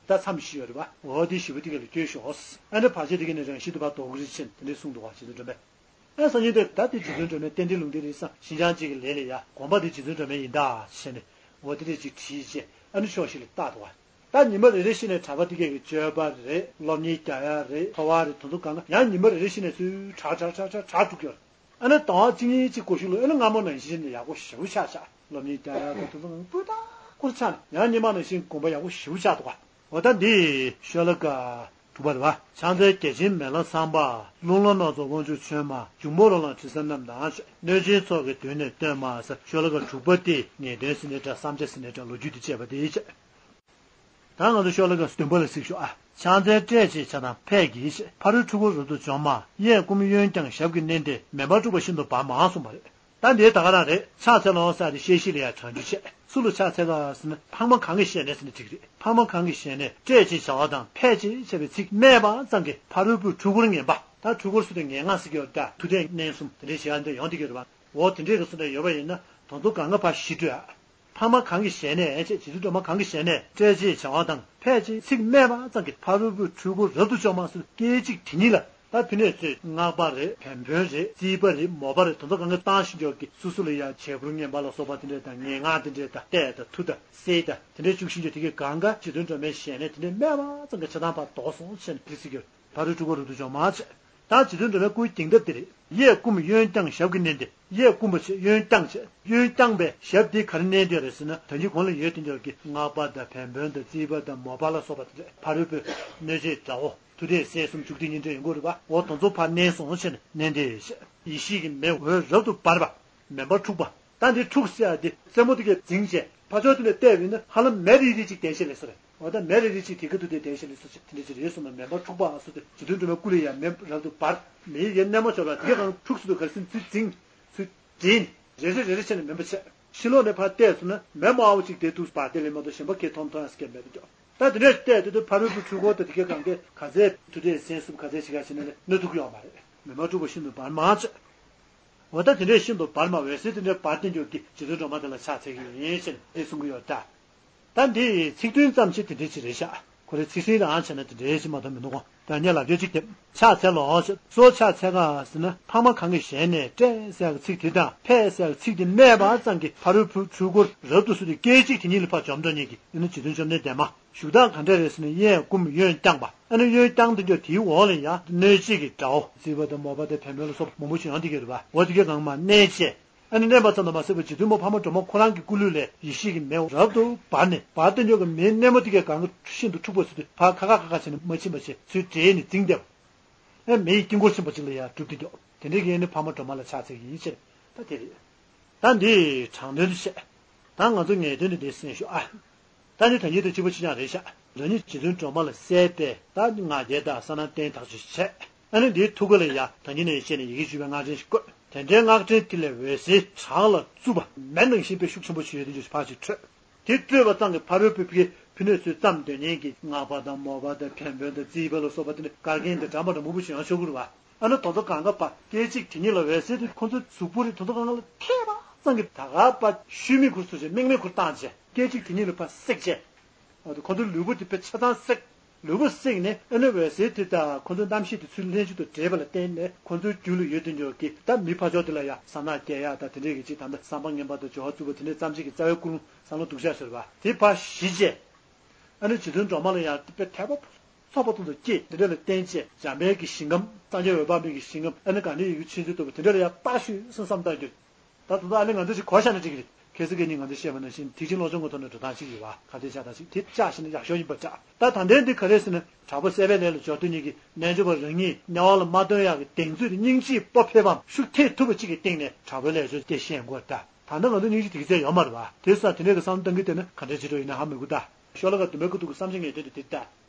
ད་མཚམས་བཞི་ཡོད་རེད་པ། འོ་དེ་བཞི་པོ་དེ་ག་ལ་བསྐྱོད་ཤོག་ཨ་ནི་བར་ཆད་དེ་ག་ནས་རང་བཞིན་དུ་ཕར་ལྡོག་གི་རེད་ཅེས་དེ་འདྲས་གསུངས་འདུག་བ། རྗེ་བཙུན་སྒྲོལ་མས། ཨ་སང་ཉིན་དེར་ད་དེ་རྗེ་བཙུན་སྒྲོལ་མའི་རྟེན་འབྲེལ་ལུང་བསྟན་རེད་བསམ། ཤིང་བྱང་གཅིག་གི་ལས་ལ་ཡ་དགོན་པ་དེ་རྗེ་བཙུན་སྒྲོལ་མའི་ཡིན་ད་ཟེར་ནས། འོ་དེ་འདྲས་ཅིག་བྲིས་བྱས་ཨ་ནི་ཕྱོགས་བཞི་ལ་བཏགས་འདུག་བ། ད་ཉི་མ་རེ་རེ་བཞིན་ནས་གྲྭ་པ་དེ་གས་ཀྱི་སྤྱོད་པ་རེད། སློབ་གཉེར་རྒྱག་ཡ་རེད། འཚོ་བ་རེད། དེ་ཚོ་གང་ག་ཡང་ཉི་མ་རེ་རེ་བཞིན་ནས་ཚུར་དྲག་དྲག་དྲག་དྲག་དྲག་འགྲོ་གི་ཡོད་རེད། ཨ་ནི་ཟླ་བ་གཅིག་གཉིས་ཅིག་གོ་ཤུལ་ལ་ཨ་ནི་སྔ་མོ་ནང་བཞིན་ནས་ཡག་པོ་ཞེ་པོ་ཆགས་ཆགས། སློབ་གཉེར་རྒྱག་ཡ་དང་དེ་ཚོ་གང་ག་སྤུས་དག་པོ་ཆགས་ནས་ཡང་སྔོན་མ་ནང་བཞིན་དགོན་པ་ཡག་པོ་ཞེ་པོ་ཆགས་འདུག་བ། འོ་ད་འདི་ཤོ་ལོ་ཀ་དྲུག་པ་རེད་བ། ཕྱག་འཚལ་རྒྱ་ཆེན་མེ་ལྷ་ཚངས་པ། རླུང་ལྷ་རྣམ་ཚོགས་དབང་ཕྱུག་མཆོད་མ། འབྱུང་པོ་རོ་ལངས་དྲི་ཟ་རྣམས་དང་བཅས། གནོད་སྦྱིན་ཚོགས་ཀྱིས་མདུན་ནས་བསྟོད་མ་ཟེར། ཤོ་ལོ་ཀ་དྲུག་པ་དེ་ངེས་དོན་ཟེར་ནའི་འདྲ། བསམ་བྱ་ཟེར་ནའི་འདྲ། ལོ་རྒྱུས་དེ་བཅས་པ་དེ་བྱས། ད་ང་ཚོ་ཤོ་ལོ་ཀ་བདུན་པ་ལ་གཟིགས་ཤོག་ཨ། ཕྱག་འཚལ་སྲས་བཅས་བྱ་དང་ཕས་ཀྱིས་བཞེས། ཕ་རོལ་འཁྲུལ་འཁོར་རབ་ཏུ་འཇོམས་མ། གཡས་བསྐུམ་གཡོན་བརྐྱང་ཞབས་ཀྱིས་མནན་ཏེ། མེ་འབར་འཁྲུགས་པ་ཤིན་ཏུ་འབར་མ་གསུངས་པ་རེད། ད་འདིའི་ད་ག་རང་རེད། ཕྱག་འཚལ་ལོ་ཟེར་ཏེ་བཤད་གཞི་ལ་ཡང་དྲང་རྒྱུ་བྱས། སུ་ལ་ཕྱག་འཚལ་ག་ཟེར་ན་འཕགས་མ་གང་གི་ཞལ་ནས་ཟེར་ནས་འགྲིག་རེད། འཕགས་མ་གང་གི་ཞལ་ནས་སྲས་ཅེས་བྱ་བ་དང་ཕས་ཅེས་བྱ་བའི་ཚིག་སྨྲས་པ་ཙམ་གྱིས་ཕ་རོལ་པོའི་འཁྲུལ་འཁོར་ངན་པ། ད་འཁྲུལ་འཁོར་སུ་དེ་ངན་སྔགས་སྲིད་ཀྱི་ཡོད་ད། མཐུ་གཏད་མནན་གསུམ་དེ་འདྲའི་བྱེད་ཡ་འདི་ཡོང་བསྡད་ཀྱི་ཡོད་རེད་བ། འོ་དེ་འདྲའི་གི་སུ་འདྲ་ཡོད་པ་ཡིན་ན་དོན་ཚོ་གང་ག་ཕར་ཞི་འགྲོ་ཨ། འཕགས་མ་གང་གི་ཞལ་ནས་ཅེས་རྗེ་བཙུན་སྒྲོལ་མ་གང་གི་ཞལ་ནས་སྲས་ཅེས་བྱ་བ་དང་ཕས་ཅེས་ཚིག་སྨྲས་པ་ཙམ་གྱིས་ཕ་རོལ་པོའི་འཁྲུལ་འཁོར་རབ་ཏུ་འཇོམས་མ་ཟེར་སྐད་ཅིག་དེ་ཉིད་ལ། ད་ཕི་ནས་ཚོས་སྔགས་པ་རེད། བན་བོན་རེད། རྩིས་པ་རེད། མོ་པ་རེད། དེ་ཚོ་གང་ག་བཏང་ཞིང་འཇོག་གི་སུ་སུ་ལ་ཡང་བྱད་ཕུར་ངན་པ་ལ་སོགས་པ་དེ་འདྲས་དང་ངན་སྔགས་དེ་འདྲས་དང་ལྟས་དང་མཐུ་དང་བསེ་དང་དེ་འདྲས་བཅུག་ཞིང་འཇོག་དེ་གས་གང་ག་རྗེ་བཙུན་སྒྲོལ་མའི་ཞལ་ནས་དེ་འདྲས་སྨྲས་པ་ཙམ་གྱིས་ཆགས་སྡང་ཕར་ལྡོག་སོང་ཟེར་ནས་དེ་ཟེར་གྱི་ཡོད། ཕ་རོལ་འཁྲུལ་འཁོར་རབ་ཏུ་འཇོམས་མ་བྱས། ད་རྗེ་བཙུན་སྒྲོལ་མའི་སྐུའི་སྡིངས་ཐག་འདི་རེད། གཡས་བསྐུམ་གཡོན་བརྐྱང་ཞབས་ཀྱིས་མནན་ཏེ། གཡས་བསྐུམ་པ་བྱས། གཡོན་བརྐྱང་བྱས། གཡོན་བརྐྱང་པའི་ཞབས་འདི་ག་རེ་མནན་བསྡད་རེད་ཟེར་ན། ད་གིན་གོང་ལ་ཡོད་དེ་འདྲ་གི་སྔགས་པ་དང་བན་བོན་དང་རྩིས་པ་དང་མོ་པ་ལ་སོགས་པ་དེ་འདྲ་ཕ་རོལ་པོའི་གནོད་བྱེད་དགྲ་བོ་མཐུ་གཏད་བསེ་གསུམ་བཅུ་གཏད་གཉིས་འདྲ་ཡོང་གི་རེད་པ། འོ་དེ་ཚོ་ཕར་མནན་སོང་བྱས་ནས་མནན་ཏེ་བྱས། ཡེ་ཤེས་ཀྱི་མེ་འོད་རབ་ཏུ་འབར་བ། མེ་འབར་འཁྲུགས་པ། ད་འདི་འཁྲུགས་ཟེར་ཡ་དེ་རྩེ་མོ་དེ་གས་འཛིངས་བྱས་ཕར་ཕྱོགས་དེ་ནས་བལྟས་པ་ཡིན་ན་ཧ་ལམ་མེ་རིལ་རིལ་ཅིག་དེ་བཞིན་ལས་སོ་རེད། འོ་ད་མེ་རེ་རེ་གཅིག་དེ་ག་དུ་དེ་དེ་བཞིན་ལས་སུ་ཅིག་དེ་འདྲ་ཅིག་རེད་གསུངས་ན། མེ་འབར་འཁྲུགས་པ་སུ་དེ་རྗེ་བཙུན་སྒྲོལ་མའི་སྐུ་ལས་ཡང་མེ་རབ་ཏུ་འབར། མེ་ཡི་གེ་མནན་མ་ཆོག་ར་དེ་གང་འཁྲུགས་སུ་དུ་ག་སིན་ཚུལ་འཛིང་ཚུལ་འདྲེན། རེ་རེ་རེ་རེ་བྱས་ནས་མེ་འབར་ཆད། ཕྱི་ལོགས་ནས་ཕར་བལྟས་སོང་ན་མེ་དམར་པོ་གཅིག་དེ་དུས་འབར་དེ་ལས་མ་གཏོགས་གཞན་པ་གས་མཐོང་མཐོང་ཡ་སྐད་མེད་པ་འདུག་ད་དེ་འདྲ་བལྟས་དེ་དུས་ཕ་རོལ་པོའི་འཁྲུལ་འཁོར་དང་དེ་ག་གང་གས་ག་ཚད་མཐུ་གཏད་བསེ་གསུམ་ག་ཚད་ཅིག་ག་བྱས་ནས་གནོད་ཐུབ་ཀྱི་ཡོད་མ་རེད། མེ་འབར་འཁྲུགས་པ་ཤིན་ཏུ་འབར་མ་ཆད། འོ་ད་དེ་འདྲས་ཤིན་ཏུ་འབར་མ་འོད་ཟེར་དེ་འདྲས་འབར་བསྟན་འགྱུར་གྱི་རྗེ་བཙུན་སྒྲོལ་མ་དེ་ལ་ཕྱག་འཚལ་གྱི་ཡིན་ཞེས་དེ་གསུང་གི་ཡོད་ད། ད་འདི་ཚིག་དོན་ཙམ་ཞིག་དེ་འདྲས་ཅིག་རེད་ཤག་ཁོ་རའི་ཚིག་ཟིན་རང་བྱས་ན་དེ་འདྲས་ཅིག་མ་གཏོགས་མི་འདུག་གོ། ད་ངས་ལབ་རྒྱུ་ཅིག་དེ་ཕྱག་འཚལ་ལོ་ཞེས་སོགས་ཕྱག་འཚལ་ག་ཟེར་ན། འཕགས་མ་གང་གི་ཞལ་ནས་སྲས་ཟེར་གྱི་ཚིག་དེ་དང་ཕས་ཟེར་གྱི་ཚིག་དེ་སྨྲས་པ་ཙམ་གྱིས་ཕ་རོལ་པོའི་འཁྲུལ་འཁོར་རབ་ཏུ་སོས་ཏེ་སྐད་ཅིག་དེ་ཉིད་ལ་ཕར་འཇོམས་འགྲོ་མཁན་གྱི་ཨ་ནི་རྗེ་བཙུན་བཅོམ་ལྡན་འདས་མ། བཞུགས་སྟངས་ག་འདྲ་རེད་ཟེར་ན། གཡས་བསྐུམ་གཡོན་བརྐྱངས་པ། ཨ་ནི་གཡོན་བརྐྱངས་དེ་འཇོག་དེའི་འོག་ལ་ཡ་གནོད་བྱེད་ཀྱི་དགྲ་བོ་རྩིས་པ་དང་མོ་པ་དང་བན་བོན་ལ་སོགས་པ་མང་པོ་ཞིག་ཡོང་དེ་གི་རེད་པ། འོ་དེ་གའི་སྒང་མར་མནན་བྱས། ཨ་ནི་མནན་པ་ཙམ་དུ་མ་ཟད་པར་རྗེ་བཙུན་མོ་ཕག་མོ་སྒྲོལ་མ་ཁོ་རང་གི་སྐུ་ལུས་ལས་ཡེ་ཤེས་ཀྱི་མེ་རབ་ཏུ་འབར་ནས། འབར་སྟེ་འཇོག་གི་མེའི་སྣེ་མོ་དེ་གའི་སྒང་གི་ཤིན་ཏུ་འཁྲུགས་པ་ཟེར་དུས། ཕར་ཁ་ཁ་ཁ་ཁ་བྱས་ནས་མ་ཕྱིན་པ་བྱས། ཚུར་བྲེས་ནས་འཛིངས་བསྡད་པ། ཨ་མེ་ཡི་དཀྱིལ་འཁོར་ཆེན་པོ་ཅིག་ལ་ཡ་གྲུབ་སྟེ་འཇོག་དེ་འདྲའི་གི་ཨ་ནི་ཕག་མོ་སྒྲོལ་མ་ལ་ཕྱག་འཚལ་གྱི་ཡིན་ཟེར། ད་དེ་རེད། ད་འདི་དྲང་དོན་དུ་བཤད། ད་ང་ཚོ་ངེས་དོན་དུ་འདི་གསན་ཤོག་ཨ། ད་ནི་ད་ཉིད་དང་གཅིག་པ་གཅིག་རྐྱང་རེད་ཤག་རང་ཉིད་རྗེ་བཙུན་སྒྲོལ་མ་ལ་གསལ་བས། ད་ང་རྒྱལ་དང་གསལ་སྣང་བསྟན་ཐག་ཆོད་བྱས། ཨ་ནི་འདིའི་ཐུགས་ཀ་ལ་ཡ་ད་ཉིད་ནས་བཤད་ནས་ཡི་གེ་བཅུ་པའི་སྔགས་ཕྲེང་ཞིག་བཀོད། དེ་འདྲའི་སྔགས་ཕྲེང་དེ་ལས་འོད་ཟེར་བྲག་ལ་བཙུགས་པ་མེ་ནང་བཞིན་པའི་ཤུགས་ཆེན་པོ་ཞིག་ཡོད་དེ་འདྲ་ཞིག་ཕར་ཞིག་འཕྲོས། དེ་སྤྲོས་པ་ཙམ་གྱིས་ཕ་རོལ་པོའི་ཕི་ཕི་ནས་ཚུར་བརྩམས་སྡོད་མཁན་གྱི་སྔགས་པ་དང་མོ་པ་དང་བན་བོན་དང་རྩིས་པ་ལ་སོགས་པ་དེ་འདྲ་བཀའ་རྒན་དང་གྲྭ་པ་འདྲ་མང་པོ་ཞིག་ཡང་ཤོར་གི་རེད་པ། ཨ་ནི་དོ་ཚོ་གང་ག་པ་སྐད་ཅིག་དེ་ཉིད་ལ་འོད་ཟེར་དེ་ཁོ་ཚོའི་གཟུགས་པོ་རེ་དོ་ཚོ་གང་ག་ལ་ཐེབས་པ་ཙམ་གྱིས་ད་ག་པ་ཤུལ་མིག་ཁུར་ཚུར་བྱས། མིག་མིག་ཁུར་བཏང་བྱས། སྐད་ཅིག་དེ་ཉིད་ལ་ཕར་བསྲེགས་བྱས། ཨ་ཁོ་ཚོའི་ལུས་པོ་དེ་ཕར་ཆ་ཚང་བསྲེགས། ལུས་པོ་བསྲེགས་ནས་ཨ་ནི་འོད་ཟེར་དེ་དང་ཁོ་ཚོའི་རྣམ་ཤེས་དེ་ཚུར་ལྷན་ཅིག་ཏུ་འདྲེས་པ་ལ་བརྟེན་ནས། ཁོ་ཚོའི་རྒྱུད་ལ་ཡོད་དེ་འཇོག་གི་ད་མི་ཕར་ཕྱོགས་དེ་ལ་ཡ་གསང་སྔགས་རྒྱག་ཡག་ད་དེ་འདྲས་ཀྱི་ཅིག་ད་ལྟ་བསམ་པ་ངན་པ་དང་སྦྱོར་བ་རྩུབ་པ་དེ་འདྲས་ཙམ་ཅིག་གི་རྩ་བའི་ཀུན་སློང་བསམ་བློ་སྡུག་ཤག་ཟེར་བ་དེ་ཕར་ཞི་བྱས། ཨ་ནི་རྗེ་བཙུན་སྒྲོལ་མ་ལ་ཡང་དཔེ་དད་པ་ཚོགས་པ་ཙམ་དུ་སྐྱེས། དེ་འདྲ་ལ་བརྟེན་བྱས་འཇམ་དཔལ་གྱི་ཞིང་ཁམས། སངས་རྒྱས་འོད་དཔག་མེད་ཀྱི་ཞིང་ཁམས། ཨ་ནི་ག་ནས་ཡི་གེ་ཆོས་འཛིན་ཐོབ་པ་དེ་འདྲ་ལ་ཡང་རྟག་ཤོས་སུ་བསམ་བཏང་རྒྱུ། ད་དུང་ད་ཨ་ནི་ང་ཚོ་ཅིག་གོ་བཞག་ན་འགྲིག་གི་རེད། ཁ་སང་ཁ་ཉིན་ང་ཚོས་བཤད་པ་ནང་བཞིན་དེ་བཞིན་བློ་སྦྱོང་གི་ཐོག་ནས་འགྲོ་སྟངས་ཤིག་ཡོད་པ། ག་དེ་ཆགས་ད་ཞིག་དེ་ཆགས་ཤིག་ན་ཡག་ཤོས་ཡིན་པ་འདྲ། ད་ད་ལྟའི་འདི་ག་རེ་ཟེར་ན། དྲག་པོ་སྲེད་པའི་ལས་ལ་སྦྱོར་དུས་ཉིད་ཀྱི་རྣལ་འབྱོར་པ་རང་ཉིད་དམྱལ་བ་ལ་མ་ཐོན་ཡག་གི་གདེང་ཚོད་དེ་སྙིང་རྗེའི་སྤོབས་པ་ཕེབས་པའམ་ཤུགས་ཐེབས་ཐུབ་པ་ཅིག་གི་སྟེང་ནས་དྲག་པོའི་ལས་སྦྱོར་དེ་བཤད་དགོས་ད། ད་ལྟ་ང་ཚོ་སྙིང་རྗེ་དེ་གི་ཚད་ཡོད་མ་རེད་པ། དེ་ས་དེ་འདྲས་ཀྱི་བསམ་བློ་གཏང་གི་བསྡད་ན་ག་འདྲས་བྱེད་འགྲོ་ཡིན་ན་ཧ་མི་གོ་ད། ཤོ་ལོ་ཀ་བདུན་པའི་ཁ་ཐུག་གི་བསམ་བྱ་ངེས་དོན་དེ་དེ་ལྟ།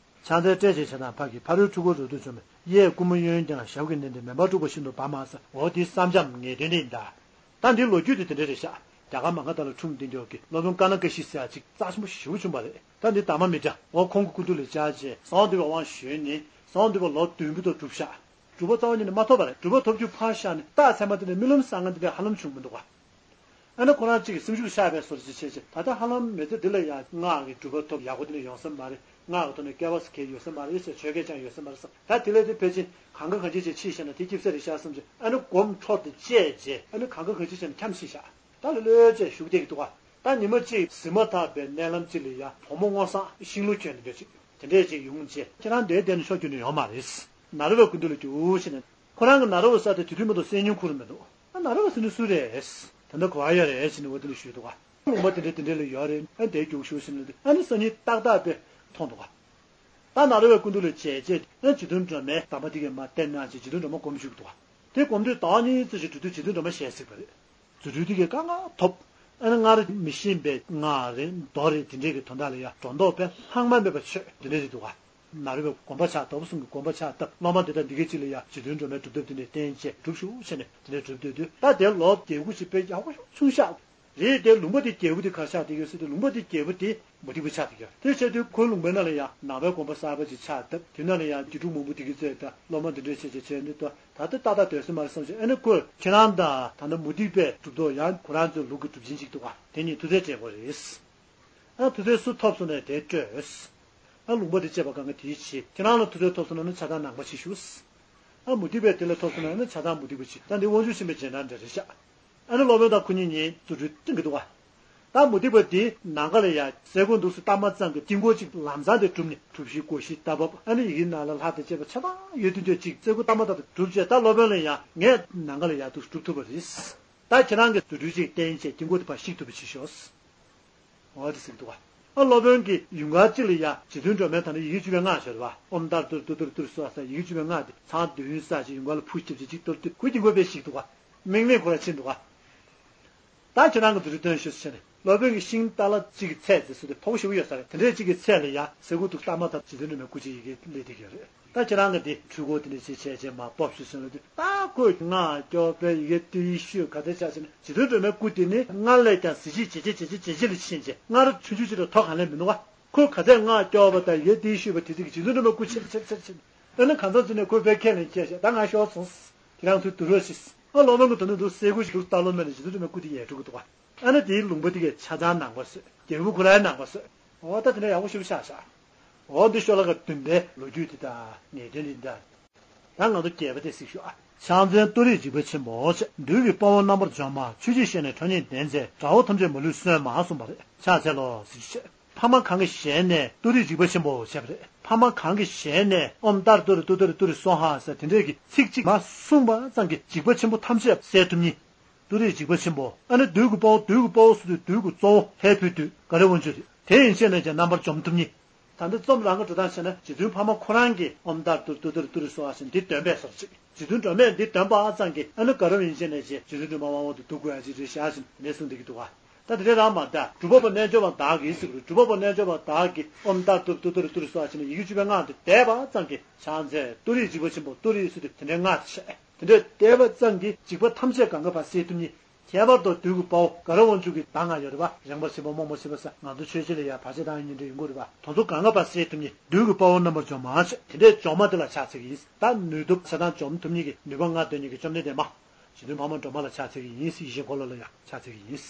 ཕྱག་འཚལ་སྲས་བཅས་ཕྱག་དང་ཕ་གི་ཕ་རོལ་འཁྲུལ་འཁོར་རབ་ཏུ་འཇོམས་པའི། གཡས་བསྐུམ་གཡོན་བརྐྱང་ཞབས་ཀྱིས་མནན་ཏེ་མེ་འབར་འཁྲུགས་པ་བཞིན་དུ་འབར་མ་ཟ། འོ་དེའི་བསམ་བྱའམ་ངེས་དོན་དེ་ཡིན་ད། ད་འདིའི་ལོ་རྒྱུས་དེ་དེ་འདྲ་རེད་ཤག་རྒྱ་གར་མ་གྷ་དྷ་ལ་འཁྲུངས་དེ་འཇོག་གི་སློབ་དཔོན་ཀ་ན་ཀ་ཤི་ཟེར་ཡག་ཅིག་རྩ་ཆེན་པོ་ཞེ་པོ་བྱུང་བ་རེད། ད་འདི་དར་མ་མི་འདྲ། འོ་ཁོང་གི་སྐུ་མདུན་ལ་བཅར་བྱས་གསང་བ་འདུས་པའི་དབང་ཞུས་ནས་གསང་བ་འདུས་པ་ལོ་བདུན་པོ་དུ་གྲུབ་ཤག་གྲུབ་པ་རྩ་བ་ཉིད་ནས་མ་ཐོབ་པ་རེད། གྲུབ་པ་ཐོབ་རྒྱུ་ཕར་བཞག་ནས་རྟགས་མཚན་མ་དེ་ནས་རྨི་ལམ་བསགས་མཁན་དེ་འདྲ་ཧ་ལམ་བྱུང་མི་འདུག་ག་ཨ་ནི་ཁོ་རང་གཅིག་གི་སེམས་ཤུགས་ཆག་པའི་བཟོ་འདྲ་ཅིག་བྱས་བྱས། ད་ལྟ་ཧ་ལམ་མི་ཚེ་འདི་ལ་ཡང་སྔགས་ཀྱི་གྲུབ་པ་ཐོབ་ཡག་པོ་དེ་འདྲ་ཡོང་ས་མ་རེད། སྔགས་ཀྱི་ཐོག་ནས་སྐལ་བ་ཟེར་མཁན་ཡོད་ས་མ་རེད་ཟེར། ཆོས་སྐད་ཀྱང་ཡོད་ས་མ་རེད་ཟེར། ད་དེ་ལས་དེ་ཕལ་ཆེར་གང་ག་གང་ཅི་བྱས་ཕྱིན་ན་དེ་སྐྱིད་ས་རེད་ཤག་བསམ་བྱས། ཨ་ནི་སྒོམ་འཕྲོ་དེ་བཅད་བྱས། ཨ་ནི་གང་ག་གང་ཅི་བྱས་ན་འཁྱམས་ཤི་ཤག་ད་ལོས་ལོས་བྱས་བཞུགས་བསྡད་ཀྱི་འདུག་ག་ད་ཉི་མ་གཅིག་གཟིགས་མ་ཐག་པའི་མནལ་ལམ་གཅིག་ལ་ཡ་བུ་མོ་སྔོ་བསངས་ཤིང་ལོ་གྱོན་ནས་འདོད་ཅིག་དེ་འདྲས་ཅིག་ཡོང་བྱས། ཁྱེད་རང་འདིར་བསྡད་ནས་ཆོས་རྒྱུགས་ནས་ཡོང་མ་རེད། ནཱ་རོ་པའི་སྐུ་མདུན་ལ་རྒྱུགས་ཕྱིན་ནས། ཁོ་རང་གི་ནཱ་རོ་པ་ས་དེ་དེ་དུས་མ་གཏོགས་གསན་མྱོང་ཁུར་མི་འདུག་ཨ་ནཱ་རོ་པ་ཟེར་ནི་སུ་རེད། ད་ལྟ་ག་པར་ཡོད་རེད་ཟེར་ནས་འོ་དེ་ལ་ཞུས་འདུག་ག་ལུང་པ་དེ་འདྲ་དེ་འདྲ་ལ་ཡོད་རེད། ཨ་འདིར་རྒྱུགས་ཤོག་ཟེར་ནས་ཨ་ནི་སང་ཉིན་ཏག་ཏག་དེ་མཐོང་འདུག་ག་ད་ནཱ་རོ་པའི་སྐུ་མདུན་ལ་མཇལ་རྗེས་ཨ་རྗེ་བཙུན་སྒྲོལ་མས་དམ་པ་དེ་གས་མར་བསྟེན་གནང་བྱས་རྗེ་བཙུན་སྒྲོལ་མ་སྒོམ་བཞུགས་འདུག་ག་དེ་སྒོམ་དུས་ཟླ་བ་གཉིས་ཙམ་ཞིག་འགྲོ་དུས་རྗེ་བཙུན་སྒྲོལ་མ་ཞལ་གཟིགས་པ་རེད། རྫུ་འཕྲུལ་དེ་གས་དཀའ་ངལ་ཐོབ། ཨ་ནི་སྔར་མི་ཤེས་པའི་སྔགས་རེད་མདོ་རེད་དེ་འདྲས་ཀྱི་དོན་དག་ལ་ཡ་སྒྲོ་འདོགས་དཔེ་ལྷག་མ་མེད་པ་ཆོད་དེ་འདྲས་རེད་འདུག་ག་ནཱ་རོ་པའི་དགོན་པ་ཕྱག་བཏབ། གསུང་གི་དགོན་པ་ཕྱག་བཏབ། སློབ་མ་འདི་དང་འདི་གའི་གཅིག་ལ་ཡ་རྗེ་བཙུན་སྒྲོལ་མའི་སྒྲུབ་ཐབས་འདི་འདྲས་བསྟན་བྱས་སྒྲུབ་ཤོག་བྱས་ནས་དེ་འདྲས་སྒྲུབ་སྡོད་དུས། ད་དེར་ལོ་བརྒྱད་དགུ་ཞིག་དཔེ་ཡག་པོ་ཞིག་ཆུང་ཤག་རེད་དེ། ལུང་པ་དེ་རྒྱལ་པོ་དེ་ག་ཆགས་བསྡད་ཀྱི་ཡོད་ཟེར་དུས། ལུང་པ་དེ་རྒྱལ་པོ་དེ་མུ་སྟེགས་པ་ཆགས་བསྡད་ཀྱི་ཡོད་རེད། དེ་བྱས་དུས་ཁོའི་ལུང་པའི་ནང་ལ་ཡ་ནང་པའི་དགོན་པ་གསར་པ་ཅིག་ཕྱག་བཏབ། དེ་ནང་ལ་ཡ་དགེ་ཕྲུག་མང་པོ་དེ་གའི་ཚོས་ད་སློབ་མ་འདི་འདྲས་བྱས་བྱས་བྱས་ནས་ད་ད་ལྟ་ཏག་ཏག་སྡོད་ས་མ་རེད་བསམ་བྱས། ཨ་ནི་ཁོས་ཁྱེད་རང་དང་ད་ལྟ་མུ་སྟེགས་པའི་གྲུབ་ཐོབ་ཡང་ཁོ་རང་ཚོའི་ལུགས་ཀྱི་གྲུབ་ཆེན་ཅིག་འདུག་ག་དེ་གཉིས་ཐུག་འཕྲད་སྤྲད་དགོས་རེད། ཨ་ཐུག་འཕྲད་སུ་ཐོབ་སོང་ནས་དེ་སྤྲོད། ཨ་ལུང་པ་དེ་བཅས་པ་གང་ག་དེའི་ཆེད། ཁྱེད་རང་ལ་ཐུག་འཕྲད་ཐོབ་སོང་ན་ནི་ཆགས་སྡང་ནང་པ་ཞིག་ཞུ། ཨ་མུ་སྟེགས་པས་དེ་ལ་ཐོབ་སོང་ན་ནི་ཆགས་སྡང་མུ་སྟེགས་པ་ཞིག་ད་འདི་དབང་ཕྱུག་ཆེན་པོའི་རྗེས་འབྲང་འདྲ་རེད་ཤག་ཨ་ནི་སློབ་དཔོན་དང་ཁོ་གཉིས་གཉིས་རྫུ་འཕྲུལ་སྟོན་གྱི་འདུག་ག་ད་མུ་སྟེགས་པ་དེ་ནམ་མཁའ་ལ་ཡ་སེར་ཁུང་འདུག་སེ་བལྟ་མ་ཙམ་གྱི་དཀྱིལ་འཁོར་གཅིག་ལམ་སང་དེ་གྲུབ་ནས། གྲུ་བཞི་སྒོ་བཞི་རྟ་བབས། ཨ་ནི་ཡི་གེ་ནང་ལ་ལྷ་དང་བཅས་པ་ཆ་ཚང་ཡོད་དུས་འདོད་ཅིག་སེར་ཁུང་བལྟ་མ་ཐག་ཏུ་གྲུབ་བྱས། ད་སློབ་དཔོན་ལ་ཡ་ངས་ནམ་མཁའ་ལ་ཡ་འདུག་སེ་གྲུབ་ཐུབ་པ་རེད། ད་ཁྱེད་རང་གིས་རྫུ་འཕྲུལ་ཅིག་བསྟན་བྱས་དཀྱིལ་འཁོར་དེ་ཕར་བཤིག་ཐུབ་པ་བྱེད་ཤོག་འོ་དེ་ཟེར་གྱི་འདུག་ག་ཨ་སློབ་དཔོན་གྱིས་ཡུངས་ཀར་གཅིག་ལ་ཡ་རྗེ་བཙུན་སྒྲོལ་མའི་ད་ནི་ཡི་གེ་བཅུ་པའི་སྔགས་ཤར་བ། ཨོཾ་ཏཱ་ར་ཏུ་ར་ཏུ་ཏུ་ར་ཏུ་ར་སྭཱ་ཧཱ་ཟེར་ཡི་གེ་བཅུ་པའི་སྔགས་དེ་ཚང་འདོན་ས་ཅིག་ཡུངས་ཀར་ལ་ཕུ་ཞིབ་ཅིག་ཅིག་གཏོར་དུས་ཁོའི་དཀྱིལ་འཁོར་དཔེ་བཤིག་འདུག་ག་མིག་མིག་ཁོ་ར་ཕྱིན་འདུག་ག་ད་ཁྱེད་རང་གི་རྫུ་འཕྲུལ་སྟོན་ཤོག་ཟེར་ནས། སློབ་དཔོན་གྱི་ཤིང་ཏཱ་ལ་གཅིག་གི་ཚད་དེ་སུ་དེ་མཐོ་པོ་ཞེ་པོ་ཡོད་ས་རེད། དེ་འདྲའི་གཅིག་གི་ཚད་ལ་ཡ་སེར་ཁུང་འདུག་སེ་བལྟ་མ་ཐག་རྗེ་བཙུན་སྒྲོལ་མའི་སྐུ་ཅིག་ཡི་གེ་སླེབས་བསྡད་ཀྱི་ཡོད་རེད། ད་ཁྱེད་རང་གིས་དེ་འཕྲུལ་འཁོར་དེ་འདྲ་ཅིག་བྱས་བྱས་མར་སྤོབས་ཤོག་ཟེར་ལབ་དུས། ད་ཁོས་སྔགས་སྐྱོར་བས་ཡི་གེ་ཏི་ཤོས་ག་ཚད་ཆགས་ཟེར་ན། རྗེ་བཙུན་སྒྲོལ་མའི་སྐུ་དེ་ནི་སྔར་ལས་ཀྱང་གཟི་བརྗིད་ཇེ་ཆེ་ཇེ་ཆེ་ཇེ་ཆེ་ལ་ཕྱིན་བྱས། སྔར་ཆུང་ཆུང་ཅིག་ལ་དོ་གང་ལས་མི་འདུག་ག་ཁོས་ག་ཚད་སྔགས་སྐྱོར་བ་དང་ཡི་གེ་ཏི་ཤོས་པ་དེ་ཚོ་གིས་རྗེ་བཙུན་སྒྲོལ་མའི་སྐུ་ཆེར་ཆེར་ཆེར་ཕྱིན། ཨ་ནི་གང་ཟག་ཅིག་ནས་ཁོས་དཔེ་ཁས་ལེན་བྱས་བྱས། ད་ང་ཤོར་སོང་ཟེར། ཁྱེད་རང་ཚོས་བསྡུར་རོགས་ཞེས། ཨ་སློབ་དཔོན་གྱིས་དོ་ནས་འདུག་སེ་སེར་ཁུང་ཞིག་འདུག་སེ་བལྟ་ལོང་མེད་ནས་རྗེ་བཙུན་སྒྲོལ་མའི་སྐུ་དེ་ཡལ་འགྲོ་གི་འདུག་ག་ཨ་ནི་དེའི་ལུང་པ་དེ་གས་ཆ་ཚང་ནང་པ་བཟོས། རྒྱལ་པོ་ཁོ་རང་ནང་པ་བཟོས། འོ་ད་དེ་འདྲ་ཡག་པོ་ཞེ་པོ་ཆགས་ཤག་འོ་འདི་ཤོ་ལོ་ཀ་བདུན་པའི་ལོ་རྒྱུས་དེ་དང་ངེས་དོན་འདི་འདྲ། ད་ང་ཚོ་རྒྱས་པ་དེ་གཟིགས་ཤོག་ཨ། ཕྱག་མཚན་ཏུ་རེས་འཇིགས་པ་ཆེན་པོ་བྱས། བདུད་ཀྱི་དཔའ་བོ་རྣམ་པར་འཇོམས་པ། ཆོས་ཀྱི་ཞལ་ནས་ཁྲོ་གཉེར་ལྡན་མཛད། དགྲ་བོ་ཐམས་ཅད་མ་ལུས་གསོད་མ་གསུངས་པ་རེད། ཕྱག་འཚལ་ལོ་ཟེར་ཞུ་བྱས། ཕ་མ་གང་གི་ཞལ་ནས་ཏུ་རེའི་འཇིགས་པ་ཆེན་པོ་བྱས་པ་རེད། ཕ་མ་གང་གི་ཞལ་ནས་ཨོཾ་ཏཱ་ར་ཏུ་རེ་ཏུ་ཏུ་རེ་ཏུ་རེ་སྭཱ་ཧཱ་ཟེར་དེ་འདྲས་ཀྱི་ཚིག་གཅིག་མ་གསུངས་པ་ཙམ་གྱིས་འཇིགས་པ་ཆེན་པོ་ཐམས་ཅད་སེལ་ཐུབ་མཁན། ཏུ་རེའི་འཇིགས་པ་ཆེན་པོ། ཨ་ནི་བདུད་ཀྱི་དཔའ་བོ། བདུད་ཀྱི་དཔའ་བོ་ཟེར་དུས་བདུད་ཀྱི་གཙོ་བོ་ལྷའི་བུ་བདུད་ག་ར་དབང་ཕྱུག་རེད། དེ་ཡན་ཆད་ནས་ཀྱང་རྣམ་པར་འཇོམས་ཐུབ་མཁན། ད་ལྟ་རྩོམ་རང་གི་འགྲོ་སྟངས་བྱས་ན་རྗེ་བཙུན་འཕགས་མ་ཁོ་རང་གིས་ཨོཾ་ཏཱ་ར་ཏུ་རེ་ཏུ་ཏུ་རེ་ཏུ་རེ་སྭཱ་ཧཱ་ཟེར་འདི་འདོན་པའི་བཟོ་ཅིག་རྗེ་བཙུན་སྒྲོལ་མས་འདི་འདོན་པ་ཙམ་གྱིས་ཨ་ནི་ག་ར་ཡན་ཆད་ནས་ཀྱང་རྗེ་བཙུན་སྒྲོལ་མ་དབང་པོ་དེ་འདུལ་དགོས་ཡ་ཅིག་རེད་ཤག་ཟེར་ནས་གསུངས་བསྡད་ཀྱི་འདུག་ག་ད་དེ་འདྲའི་རང་མ་གདའ། སྒྲུབ་པ་པོ་རྣལ་འབྱོར་པ་བདག་གིས་ཟེར་དགོས་རེད། སྒྲུབ་པ་པོ་རྣལ་འབྱོར་པ་བདག་གིས་ཨོཾ་ཏཱ་ར་ཏུ་རེ་ཏུ་ཏུ་རེ་ཏུ་རེ་སྭཱ་ཧཱ་ཟེར་ནས་ཡི་གེ་བཅུ་པའི་སྔགས་དེ་བཟླས་པ་ཙམ་གྱིས་ཕྱག་འཚལ་ཏུ་རེའི་འཇིགས་པ་ཆེན་པོ་ཏུ་རེ་ཟེར་དུས་དེ་འདྲའི་སྔགས་དེ་བཤད། དེ་འདྲའི་བཟླས་པ་ཙམ་གྱིས་འཇིགས་པ་ཐམས་ཅད་གང་ག་བ་སེལ་ཐུབ་མཁན། ཁྱད་པར་དུ་བདུད་ཀྱི་དཔའ་བོ་ག་ར་དབང་ཕྱུག་གི་གདངས་ང་ཡོད་རེད་པ། རེངས་པ་ཆེན་པོ་རྨོངས་པ་ཆེན་པོ་ཟེར་ང་ཚོ་ཆོས་བཤད་ལ་ཡ་བར་ཆད་བཏང་ཡིན་འདྲ་ཡོང་གི་རེད་པ། དེ་ཚོ་གང་ག་བ་སེལ་ཐུབ་མཁན་བདུད་ཀྱི་དཔའ་བོ་རྣམ་པར་འཇོམས་མ་བྱེད། དེ་འདྲའི་འཇོམས་མ་དེ་ལ་ཕྱག་འཚལ་གྱི་ཡིན། ད་ནུས་སྟོབས་ཞེ་སྡང་འཇོམས་ཐུབ་མཁན་གྱི་ནུས་པ་མངའ་སྟོན་མཁན་གྱི་བཅོམ་ལྡན་འདས་མ། རྗེ་བཙུན་འཕགས་མ་སྒྲོལ་མ་ལ་ཕྱག་འཚལ་གྱི་ཡིན། ཡེ་ཤེས་འཁོར་ལོ་ལ་ཡང་ཕྱག་འཚལ་གྱི་ཡིན།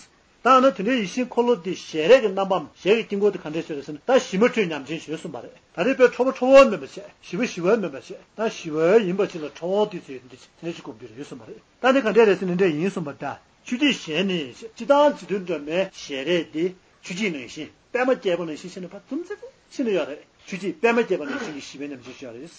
ད་ནི་དེ་འདྲའི་ཡེ་ཤེས་འཁོར་ལོ་དེ་ཞལ་རས་ཀྱི་རྣམ་པའམ་ཞལ་གྱི་དཀྱིལ་འཁོར་དེ་ག་འདྲས་ཞིག་རེད་ཟེར་ན། ད་ཞི་མ་ཁྲོས་ཉམས་ཆེན་ཞེས་གསུངས་པ་རེད། ད་རེས་དཔེ་ཁྲོ་བོ་ཁྲོ་བོ་མིན་པ་བྱས། ཞི་བ་ཞི་བ་མིན་པ་བྱས། ད་ཞི་བ་ཡིན་པ་ཅིག་ལ་ཁྲོ་བོ་དེ་ཚོས་དེ་འདྲ་ཅིག་དེ་འདྲ་ཅིག་སྒོམ་རྒྱུ་རེད་གསུངས་པ་རེད། ད་འདི་ག་འདྲས་རེད་ཟེར་ན་འདི་འདྲས་ཡིན་གསུངས་པ་རེད། ད་ཆུ་སྐྱེས་ཞལ་ནི་ཞེས། སྤྱིར་བཏང་རྗེ་བཙུན་སྒྲོལ་མའི་ཞལ་རས་དེ་ཆུ་སྐྱེས་ནང་བཞིན་པད་མ་རྒྱས་པ་ནང་བཞིན་བྱས་ནས་ཕར་འཛུམ་ཙེ་ཙེ་བྱས་ནས་ཡོད་རེད། ཆུ་སྐྱེས་པད་མ་རྒྱས་པ་ནང་བཞིན་གྱི་ཞི་བའི་ཉམས་ཅན་ཞིག་ཡོད་རེད།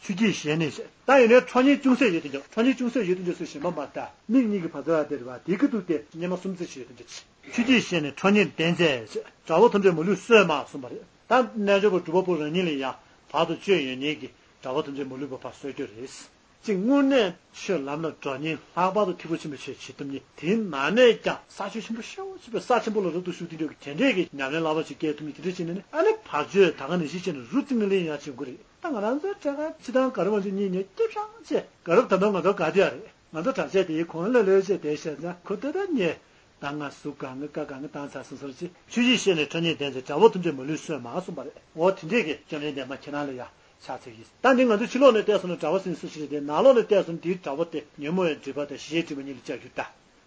ཆུ་སྐྱེས་ཞལ་ནི་ཞེས། ད་ཡིན་ནའི་ཁྲོ་གཉེར་ཅུང་ཟད་ཡོད་དེ་འཇོག་ཁྲོ་གཉེར་ཅུང་ཟད་ཡོད་དེ་འཇོག་སུ་ཞེན་པ་མ་ལྟ། མིག་གཉིས་ཀྱི་བར་དོ་ཡ་དེ་རེད་པ། དེའི་ཁ་ཐུག་དེ་སྙེ་མ་གསུམ་ཙམ་ཞིག་ཡོད་དེ་འཇོག་ཆུ་སྐྱེས་ཞལ་ནི་ཁྲོ་གཉེར་ལྡན་མཛད་ཞེས། དགྲ་བོ་ཐམས་ཅད་མ་ལུས་གསོད་མ་གསུངས་པ་རེད། ད་རྣལ་འབྱོར་པ་སྒྲུབ་པ་པོ་རང་ཉིད་ལ་ཡང་བར་དུ་གཅོད་ཡོད་མཁན་གྱི་དགྲ་བོ་ཐམས་ཅད་མ་ལུས་པ་ཕར་གསོད་རྒྱུ་རེད། གཅིག་དངོས་གནས་ཆོས་ལམ་ལ་འགྲོ་མཁན་ལྷག་པར་དུ་ཐེག་པ་ཆེན་པོའི་ཆོས་བྱེད་ཐུབ་མཁན། དེའི་ནང་ནས་ཀྱང་ས་ཆ་ཆེན་པོ་ཤོས་ཆེ་བའི་ས་ཆེན་པོ་ལ་རབ་ཏུ་ཞུགས་དེ་འདྲ་གི་དེ་འདྲས་ཀྱི་ཉམས་ལེན་བསླབ་པ་ཞིག་སྐྱེལ་ཐུབ་མཁན་དེ་འདྲ་བྱས་ནས་ནི། ཨ་ནི་བར་གཅོད་ད་ག་ནང་བཞིན་བྱས་ནས་རུ་བརྩིགས་ནས་ལེན་ཡང་བྱེད་དགོས་རེད། ད་ང་རང་ཚོའི་གྲས་ཀ་སྤྱིར་བཏང་ག་རེ་བ་འདི་གཉིས་ནས་སྐྱིད་ཤག་ཅེས་ག་རབ་ད་དུང་ང་ཚོ་དགའ་བསྡད་ཡ་རེད། ང་ཚོ་གྲྭ་ཆས་དེའི་གོང་ལ་ལོས་བྱས་བསྡད་བྱས་ཙང་ཁོ་ལྟ་ལྟ་ཉེ། ད་ང་གཟུགས་གང་གི་བཀའ་གང་གི་བཏང་ཚར་སོང་ཟེར་ཅིག་ཆུ་སྐྱེས་ཞལ་ནི་ཁྲོ་གཉེར་ལྡན་མཛད། དགྲ་བོ་ཐམས་ཅད་མ་ལུས་གསོད་མ་གསུངས་པ་རེད། འོ་དེ་འདྲས་ཀྱི་བཅོམ་ལྡན་འདས་མ་ཁྱེད་རང་ལ་ཡ་ཕྱག་འཚལ་གྱིས། ད་འདི་ང་ཚོ་ཕྱི་ལོགས་ནས་བལྟས་སོང་ན་དགྲ་བོ་ཟེར་སུ་ཞིག་རེད་དེ། ནང་ལོགས་ནས་བལྟས་སོང་ན་དེའི་དགྲ་བོ་དེ་ཉོན་མོངས་པའི་སྒྲིབ་པ་དང་ཞི་བྱེད་སྒྲིབ་པ་གཉིས་ལ་བཅར་རྒྱུ་ད།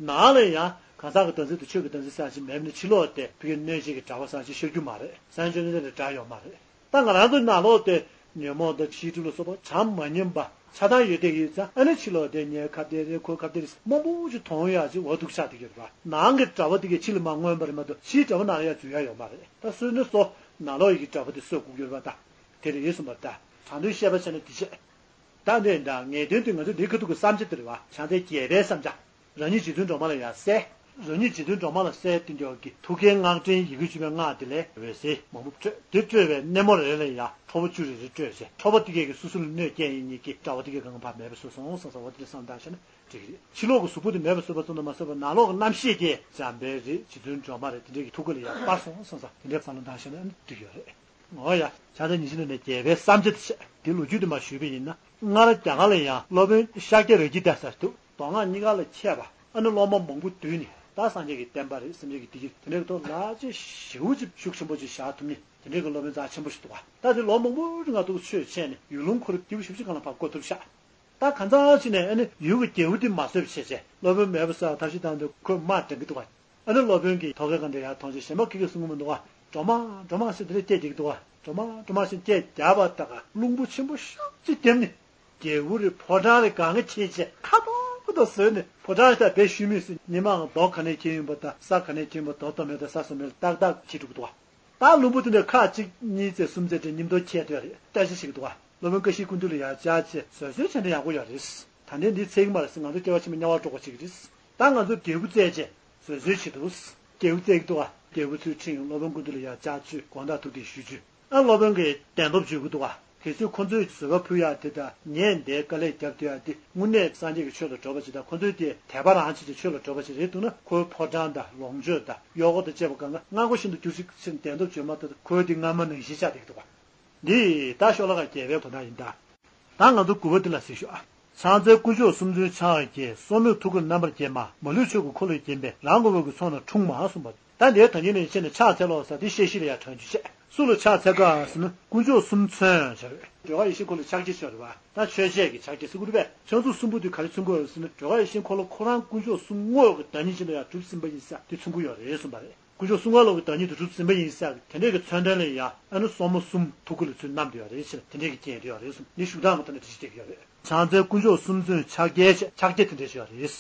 ནང་ལ་ཡང་གང་ཟག་གི་བདག་འཛིན་དང་ཆོས་ཀྱི་བདག་འཛིན་ཟེར་ཡ་ཅིག་མེད་ནས་ཕྱི་ལོགས་དེ་ཕ་གིའི་གནོད་བྱེད་ཀྱི་དགྲ་བོ་ཟེར་ཡ་ཅིག་ཤར་རྒྱུ་མ་རེད། སངས་རྒྱས་བཅོམ་ལྡན་འདས་དགྲ་ཡོད་མ་རེད། ད་ང་རང་ཚོའི་ནང་ལོགས་དེ་ཉོན་མོངས་དང་ཞི་བྱེད་སྒྲིབ་པ་ལ་སོགས་པ་བྱམས་མ་སྙོམས་པ་ཆགས་སྡང་ཡོད་བསྡད་ཀྱི་ཡོད་ཙང་། ཨ་ནི་ཕྱི་ལོགས་དེ་ངའི་ཁ་བདེ་རེད། ཁོའི་ཁ་བདེ་རེད་མང་པོ་ཞིག་མཐོང་ཡག་ཅིག་འོ་འདུག་ཆགས་བསྡད་ཀྱི་ཡོད་རེད་པ། ནང་གི་དགྲ་བོ་དེ་གས་ཕྱི་ལ་མར་མངོན་པ་རེད་མ་གཏོགས་ཕྱིའི་དགྲ་བོ་ནང་ལ་ཡ་འཛུལ་ཡ་ཡོད་མ་རེད། ད་གསོད་ནི་གསོ། ནང་ལོགས་ཡི་གི་དགྲ་བོ་དེ་གསོད་དགོས་ཀྱི་ཡོད་རེད་པ། ད་དེ་རེད་གསུངས་པ། ད་དྲང་དོན་བཤད་པ་བྱས་ན་དེ་བྱས། ད་འདི་འདྲ་ངེས་དོན་དུ་ང་ཚོ་འདིའི་ཁ་ཐུག་གི་བསམ་བྱ་དེ་རེད་པ། བྱང་རྩེ་རྒྱལ་པོའི་བསམ་བྱ། རང་ཉིད་རྗེ་བཙུན་སྒྲོལ་མ་ལ་ཡང་གསལ། རང་ཉིད་རྗེ་བཙུན་སྒྲོལ་མ་ལ་གསལ་དེ་འདྲ་གི་ཐུགས་ཀའི་སྔགས་ཕྲེང་ཡི་གེ་བཅུ་པའི་སྔགས་དེ་ལས་འོད་ཟེར་མང་པོ་འཕྲོས། དེ་འཕྲོས་པའི་སྣེ་མོ་རེ་ལ་ཡང་ཁྲོ་བོ་བཅུ་རེ་རེ་སྤྲོས་བྱས། ཁྲོ་བོ་དེ་གས་ཀྱིས་སོ་སོ་ལ་གནོད་སྐྱེལ་ཡིན་མཁན་གྱི་དགྲ་བོ་དེ་གས་གང་ག་ཕར་མེད་པ་བཟོས་སོང་བསམ་ས། འོ་དེ་འདྲ་བསམ་བློ་བཏང་བྱས་ན་འགྲིག་གི་རེད། ཕྱི་ལོགས་ཀྱི་གཟུགས་པོ་དེ་མེད་པ་བཟོས་པ་ཙམ་དུ་མ་ཟད་པར་ནང་ལོགས་ཀྱི་རྣམ་ཤེས་དེ་འཇམ་དཔལ་རེད། རྗེ་བཙུན་སྒྲོལ་མ་རེད། དེ་འདྲས་ཀྱི་ཐུགས་ཀ་ལ་ཡང་སྤར་སོང་བསམ་ས། དེ་འདྲས་བསམ་བློ་བཏང་བྱས་ན་འགྲིག་གི་ཡོད་རེད། འོ་ཡ། བྱང་རྩེ་ཉི་ཤུ་ནས་ནས་རྒྱལ་པོའི་བསམ་བྱ་དེ་བྱས། དེ་ལོ་རྒྱུས་དེ་མར་ཞུས་པ་ཡིན་ན། སྔར་རྒྱ་གར་ལ་ཡང་སློབ་དཔོན་ཤཱཀྱ་ར་གི་ཏ་ཟེར་འདུག་མདོ་སྔགས་གཉིས་ཀ་ལ་མཁས་པ། ཨ་ནི་སློབ་མ་མང་པོ་བསྡུས་ནས། ད་སངས་རྒྱས་ཀྱི་བསྟན་པ་རེད། སེམས་ཅན་གྱི་བདེ་སྐྱིད་དེ་འདྲའི་ཐོག་ལ་ལག་རྗེས་ཞེ་པོ་ཅིག་ཤུགས་ཆེན་པོ་ཅིག་བཞག་ཐུབ་མཁན་དེ་འདྲའི་གི་སློབ་དཔོན་རྩ་ཆེན་པོ་ཞིག་འདུག་ག་ད་དེ་ལོ་མང་པོའི་རིང་ང་ཐུགས་ཆོས་འཆད་ནས་ཡུལ་ལུང་ཁོ་རང་སྐྱིད་པོ་ཞེ་པོ་ཅིག་སྒང་ལ་ཕར་བསྐོར་ཐུབ་ཤག་ད་གང་ཟག་ཅིག་ནས་ཨ་ནི་ཡུལ་གྱི་རྒྱལ་པོ་དེ་མ་བཟོད་པ་བྱས་བྱས། སློབ་དཔོན་མེད་པ་བཟོ་ཡག་ཐབས་ཤེས་བཏང་དུས་ཁོས་དམག་འདྲེན་གྱི་འདུག་ག་ཨ་ནི་སློབ་དཔོན་གྱིས་ཐོག་ཁའི་སྒང་དེ་ཡར་མཐོང་བྱས། གཞན་པ་ག་གིས་གསུང་གི་མི་འདུག་ག་སྒྲོལ་མ། སྒྲོལ་མ་ཟེར་དེ་འདྲས་སྐད་རྒྱག་གི་འདུག་ག་སྒྲོལ་མ། སྒྲོལ་མ་ཟེར་སྐད་རྒྱག་པ་དང་རླུང་བུ་ཆེན་པོ་ཤུགས་ཅིག་བརྒྱབ་ནས། རྒྱལ་པོ་རེད། ཕོ་བྲང་རེད། གང་ག་ཁྱེར་བྱས་ཁ་ཐོག་ཁ་ཐོག་བཟོས་ནས། ཕོ་བྲང་ད་བེད་ཤུལ་མིན་སོང་། ཉི་མའང་རྡོ་ག་ནས་ཁྱེར་ཡོང་པ་དང་ས་ག་ནས་ཁྱེར་ཡོང་པ། རྡོ་རྡོ་མེད་དང་ས་སོ་མེད་ལ་ཏག་ཏག་ཁྱེར་འགྲོ་གི་འདུག་ག་ད་ལུང་པ་དེ་འདྲ་ཁག་གཅིག་གཉིས་ཙམ་གསུམ་ཙམ་དེ་མཉམ་དུ་ཁྱེར་དུས་རེད། བསྟན་བཤིག་བྱེད་ཀྱི་འདུག་ག་སློབ་དཔོན་ཀ་ཤིའི་སྐུ་མདུན་ལ་ཡར་བཅར་བྱས་བཟོད་གསོལ་བྱས་ན་ཡག་པོ་ཡོད་རེད། ད་ལྟའི་འདི་ཚེག་མ་རེད་ཟེར། ང་ཚོ་སྐྱེ་བ་ཕྱི་མ་དམྱལ་བར་འགྲོ་དགོས་ཅིག་རེད། ད་ང་ཚོ་རྒྱལ་པོ་བཙལ་བྱས་བཟོད་གསོལ་བྱེད་འདུག་རྒྱལ་པོ་བཙལ་གྱི་འདུག་ག་རྒྱལ་པོ་ཚུར་ཁྲིད་ཡོང་། སློབ་དཔོན་སྐུ་མདུན་ལ་ཡར་བཅར་བྱས་དགོངས་དག་ཐུགས་བདེ་ཞུ་རྒྱུ། ཨ། སློབ་དཔོན་གྱིས་བདེན་སྟོབས་བརྗོད་ཀྱི་འདུག་ག་གལ་སྲིད་ཁོ་ཚོས་བཟོད་པ་ཕུལ་ཡག་དེ་དང་ངས་འདིར་དཀའ་ལས་བརྒྱབ་སྡོད་ཡག་དེ་དངོས་གནས་སངས་རྒྱས་ཀྱི་ཆོས་ལ་གྲགས་པ་ཅིག་དང་། ཁོ་ཚོས་དེ་དད་པ་རང་བྱེད་ཀྱི་ཆོས་ལ་གྲགས་པ་ཅིག་རེད་འདུག་ན། ཁོའི་ཕོ་བྲང་དང་ལོངས་སྤྱོད་དང་གཡོག་པོ་དང་བཅས་པ་གང་ག་སྔ་མ་བཞིན་དུ་འགྱུར་ཅིག་ཟེར་ནས་བདེན་སྟོབས་བརྗོད་མ་ཐག་ཏུ་ཁོའི་དེ་སྔ་མ་ནང་བཞིན་ཆགས་བསྡད་ཀྱི་འདུག་ག་འདི་ད་ཤོ་ལོ་ཀ་བརྒྱད་པའི་དོན་དག་ཡིན། ད་ད་ང་ཚོ་དགུ་པ་འདི་ལ་གཟིགས་ཤོག་ཨ། ཕྱག་འཚལ་དཀོན་མཆོག་གསུམ་མཚོན་ཕྱག་རྒྱའི། གསོལ་མོས་ཐུགས་ཀར་རྣམ་པར་བརྒྱན་པ། མ་ལུས་ཆོས་ཀྱི་འཁོར་ལོས་བརྒྱན་པའི། རང་གི་འོག་གི་ཚོགས་རྣམས་འཁྲུངས་མ་གསུངས་པ། ད་འདིའི་ད་ཉིན་ནས་བྱས་ནས་ཕྱག་འཚལ་ལོ་ཟེར་དེ་བཤད་གཞི་ལ་ཡང་དྲངས་རྒྱུ་བྱས། སུ་ལ་ཕྱག་འཚལ་ག་ཟེར་ན་དཀོན་མཆོག་གསུམ་མཚོན་བྱ་རེད། སྒྲོལ་དཀར་ཡེ་ཤེས་འཁོར་ལོའི་ཕྱག་རྒྱ་ཤོད་རེད་པ། ད་མཆོད་བྱེད་ཀྱི་ཕྱག་རྒྱ་ཟེར་དགོས་རེད་པས། ཕྱག་མཛོད་གསུམ་པོ་དེ་ག་རེ་མཚོན་གྱི་ཡོད་ཟེར་ན་སྒྲོལ་དཀར་ཡེ་ཤེས་འཁོར་ལོ་ཁོ་རང་དཀོན་མཆོག་གསུམ་དངོས་ཀྱི་བདག་ཉིད་ཅན་དུ་ཡང་གྲུབ་ཟིན་པ་ཡིན་ས་དེ་མཚོན་གྱི་ཡོད་རེད་གསུངས་པ་རེད། དཀོན་མཆོག་གསུམ་ཀ་ལོག་གི་བདག་ཉིད་དུ་གྲུབ་ཟིན་པ་ཡིན་ཟེར་དེ་འདྲའི་གི་མཚོན་དོན་ལ་ཡང་ཨ་ནི་སོར་མོ་གསུམ་ཐུགས་ཀ་ལ་ཚུར་བསྣམས་ཏེ་ཡོད་རེད་ཟེར། དེ་འདྲའི་གི་རྐྱེན་རེད་ཡོད་རེད་གསུངས། འདི་བཞུགས་སྟངས་མ་ཐོག་ནས་དེ་ཅི་བྱེད་ཀྱི་ཡོད་རེད། བྱང་རྩེ་དཀོན་མཆོག་གསུམ་མཚོན་ཕྱག་རྒྱའི་ཕྱག་རྒྱ་དེ་འདྲའི་ཞིག་ཡོད་རེད།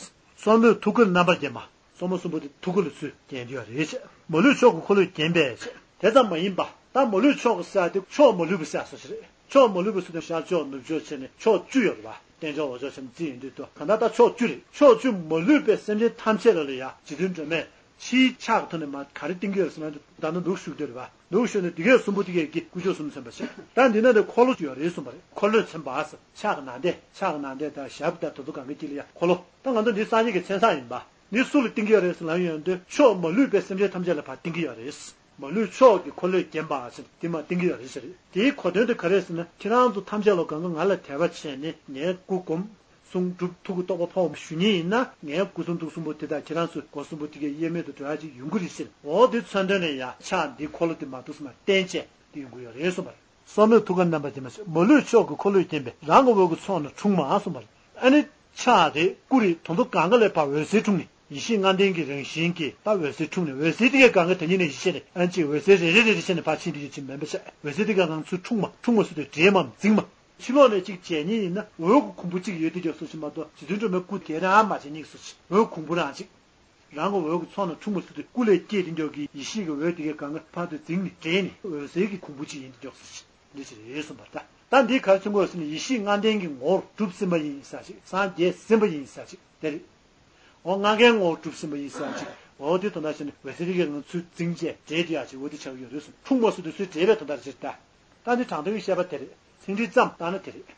སོར་མོས་ཐུགས་ཀར་རྣམ་པར་བརྒྱན་པ། སོར་མོ་གསུམ་པོ་དེ་ཐུགས་ཀ་ལ་ཚུར་བརྒྱན་ཏེ་ཡོད་རེད་ཟེར། མ་ལུས་ཆོས་ཀྱི་འཁོར་ལོས་བརྒྱན་པའི་ཟེར། དེ་ཙམ་མ་ཡིན་པ། ད་མ་ལུས་ཕྱོགས་ཀྱི་ཟེར་ཡ་དེ་ཕྱོགས་མ་ལུས་པ་ཟེར་ཡ་སོ་ཞིག་རེད། ཕྱོགས་མ་ལུས་པ་ཟེར་དུས་ཤར་ཕྱོགས་ནུབ་ཕྱོགས་བྱས་ནས་ཕྱོགས་བཅུ་ཡོད་རེད་བ། སྟེང་ཕྱོགས་འོག་ཕྱོགས་བྱས་ནས་རྩིས་ཡིན་དུས་དོ། གང་ལྟར་ད་ཕྱོགས་བཅུ་རེད། ཕྱོགས་བཅུ་མ་ལུས་པའི་སེམས་ཅན་ཐམས་ཅད་ལ་ལ་ཡ་རྗེ་བཙུན་སྒྲོལ་མས་ཕྱིའི་ཕྱག་གི་ཐོག་ནས་མར་ག་རེ་བསྟན་གྱི་ཡོད་ཟེར་ན། ད་ནི་འདུག་བཞུགས་བསྡད་རེད་བ། འདུག་བཞུགས་ནས་འདི་གས་གསུམ་པོ་དེ་གས་ཀྱི་དཀོན་མཆོག་གསུམ་མཚོན་པ་བྱས། ད་འདི་ན་ནི་འཁོར་ལོ་ཡོད་རེད་གསུངས་པ་རེད། འཁོར་ལོས་མཚོན་པ་ཟེར། ཕྱག་གི་ནང་དེ། ཕྱག་གི་ནང་དེ་དང་ཞབས་དང་དེ་ཚོ་གང་གི་དཀྱིལ་ལ་ཡ་འཁོར་ལོ། ད་ང་ཚོ་འདི་སངས་རྒྱས་ཀྱི་མཚན་བཟང་ཡིན་པ། འདི་སུ་ལ་བསྟན་གྱི་ཡོད་རེད་ཟེར་ལབ་ཡོང་དུས་ཕྱོགས་མ་ལུས་པའི་སེམས་ཅན་ཐམས་ཅད་ལ་ཕར་བསྟན་གྱི་ཡོད་རེད། མ་ལུས་ཕྱོགས་ཀྱི་འཁོར་ལོས་བརྒྱན་པ་ཟེར་དེ་མར་བསྟན་གྱི་ཡོད་རེད་ཟེར། དེའི་གོ་དོན་དེ་ག་རེ་ཟེར་ན། ཁྱེད་རང་ཚོ་ཐམས་ཅད་ལ་གང་ག་ང་ལ་དད་པ་བྱས་ནས་ངའི་སྐུ་སྒོམ། གསུང་སྒྲུབ། ཐུགས་ཀྱི་རྟོགས་པ་ཕོག་ཞུ་མཁན་ཡིན་ན། ངའི་སྐུ་གསུང་ཐུགས་གསུམ་པོ་དེ་དང་ཁྱེད་རང་ཚོའི་སྒོ་གསུམ་པོ་དེ་གས་དབྱེར་མེད་དུ་འགྲོ་ཡ་ཅིག་ཡོང་གི་རེད་ཟེར། འོ་དེ་མཚོན་དོན་ནས་ཡ་ཕྱག་འདི་འཁོར་ལོ་དེ་མར་འདུག་སེ་མར་བསྟན་བྱས་དེ་ཡོང་གི་ཡོད་རེད་གསུངས་པ་རེད། སོར་མོས་ཐུགས་ཀར་བསྣམས་པ་དེ་མ་ཟད། མ་ལུས་ཕྱོགས་ཀྱི་འཁོར་ལོས་བརྒྱན་པའི་རང་གི་འོད་ཀྱི་ཚོགས་ནི་འཁྲུངས་མ་གསུངས་པ་རེད། ཨ་ནི་ཕྱག་རེད། སྐུ་རེད། དོན་དུ་གང་ག་ལས་ཕར་འོད་ཟེར་འཁྲུངས་ནས། ཡེ་ཤེས་ལྔ་ལྡན་གྱི་རང་བཞིན་གྱིས་ད་འོད་ཟེར་འཁྲུངས་ནས། འོད་ཟེར་དེ་གས་གང་ག་དེ་ཉིད་ནས་ཡེ་ཤེས་རེད། ཨ་ནི་གཅིག་འོད་ཟེར་རེ་རེ་རེ་བྱས་ནས་ཕར་ཕྱིན་དེ་ཡོད་ཅིག་མིན་པ་བྱས། འོད་ཟེར་དེ་གས་གང་ཚུར་འཁྲུངས་མ་འཁྲུངས་མ་སུ་དེ་འདྲེས་མ་འཛིངས་མ། ཕྱི་ལོགས་ནས་གཅིག་མཇལ་མཁན་ཡིན་ན་འོད་ཀྱི་གོང་བུ་གཅིག་ཡོད་དེ་རྒྱག་སོ་ཞིག་མ་གཏོགས། རྗེ་བཙུན་སྒྲོལ་མའི་སྐུ་དེ་རང་མ་མཇལ་སྙིང་སོ་ཞིག། འོད་གོང་བུ་རང་གཅིག། རང་གི་འོད་ཀྱི་ཚོགས་ནི་འཁྲུངས་མ་སུ་དེ་སྐུ་ལས་སྐྱེས་དེ་རྒྱག་གི་ཡེ་ཤེས་ཀྱི་འོད་དེ་གས་གང་ག་ཕར་དུ་འཛིངས་ནས་འདྲེས་ནས་འོད་ཟེར་གྱི་གོང་བུ་གཅིག་ཡིན་དེ་རྒྱག་སོ་ཞིག། འདི་ཕྱིར་ཡོད་གསུངས་པ་རེད། ད་འདི་ག་རེ་མཚོན་གྱི་ཡོད་ཟེར་ན། ཡེ་ཤེས་ལྔ་ལྡན་གྱི་ངོ་བོར་གྲུབ་ཟིན་པ་ཡིན་ས་ཅིག། སངས་རྒྱས་ཟིན་པ་ཡིན་ས་ཅིག་དེ་རེད། འོ་ལྔ་ལྡན་ངོ་བོར་གྲུབ་ཟིན་པ་ཡིན་ས་ཅིག། འོ་དེ་དོན་དག་བྱས་ནས་འོད་ཟེར་དེ་གས་ང་ཚུར་འཛིངས་བྱས་འདྲེས་དེ་ཡག་ཅིག། འོ་དེ་ཆགས་ཀྱི་ཡོད་རེད་གསུངས། འཁྲུངས་མ་སུ་དེ་ཚུར་འདྲེས་པའི་དོན་དག་ཅིག་རེད་ད། ད་འདི་དྲང་དོན་གྱི་བཤད་པ་དེ་རེད། ཚིག་འགྲེལ་ཙམ་བཏང་ན་དེ་རེད།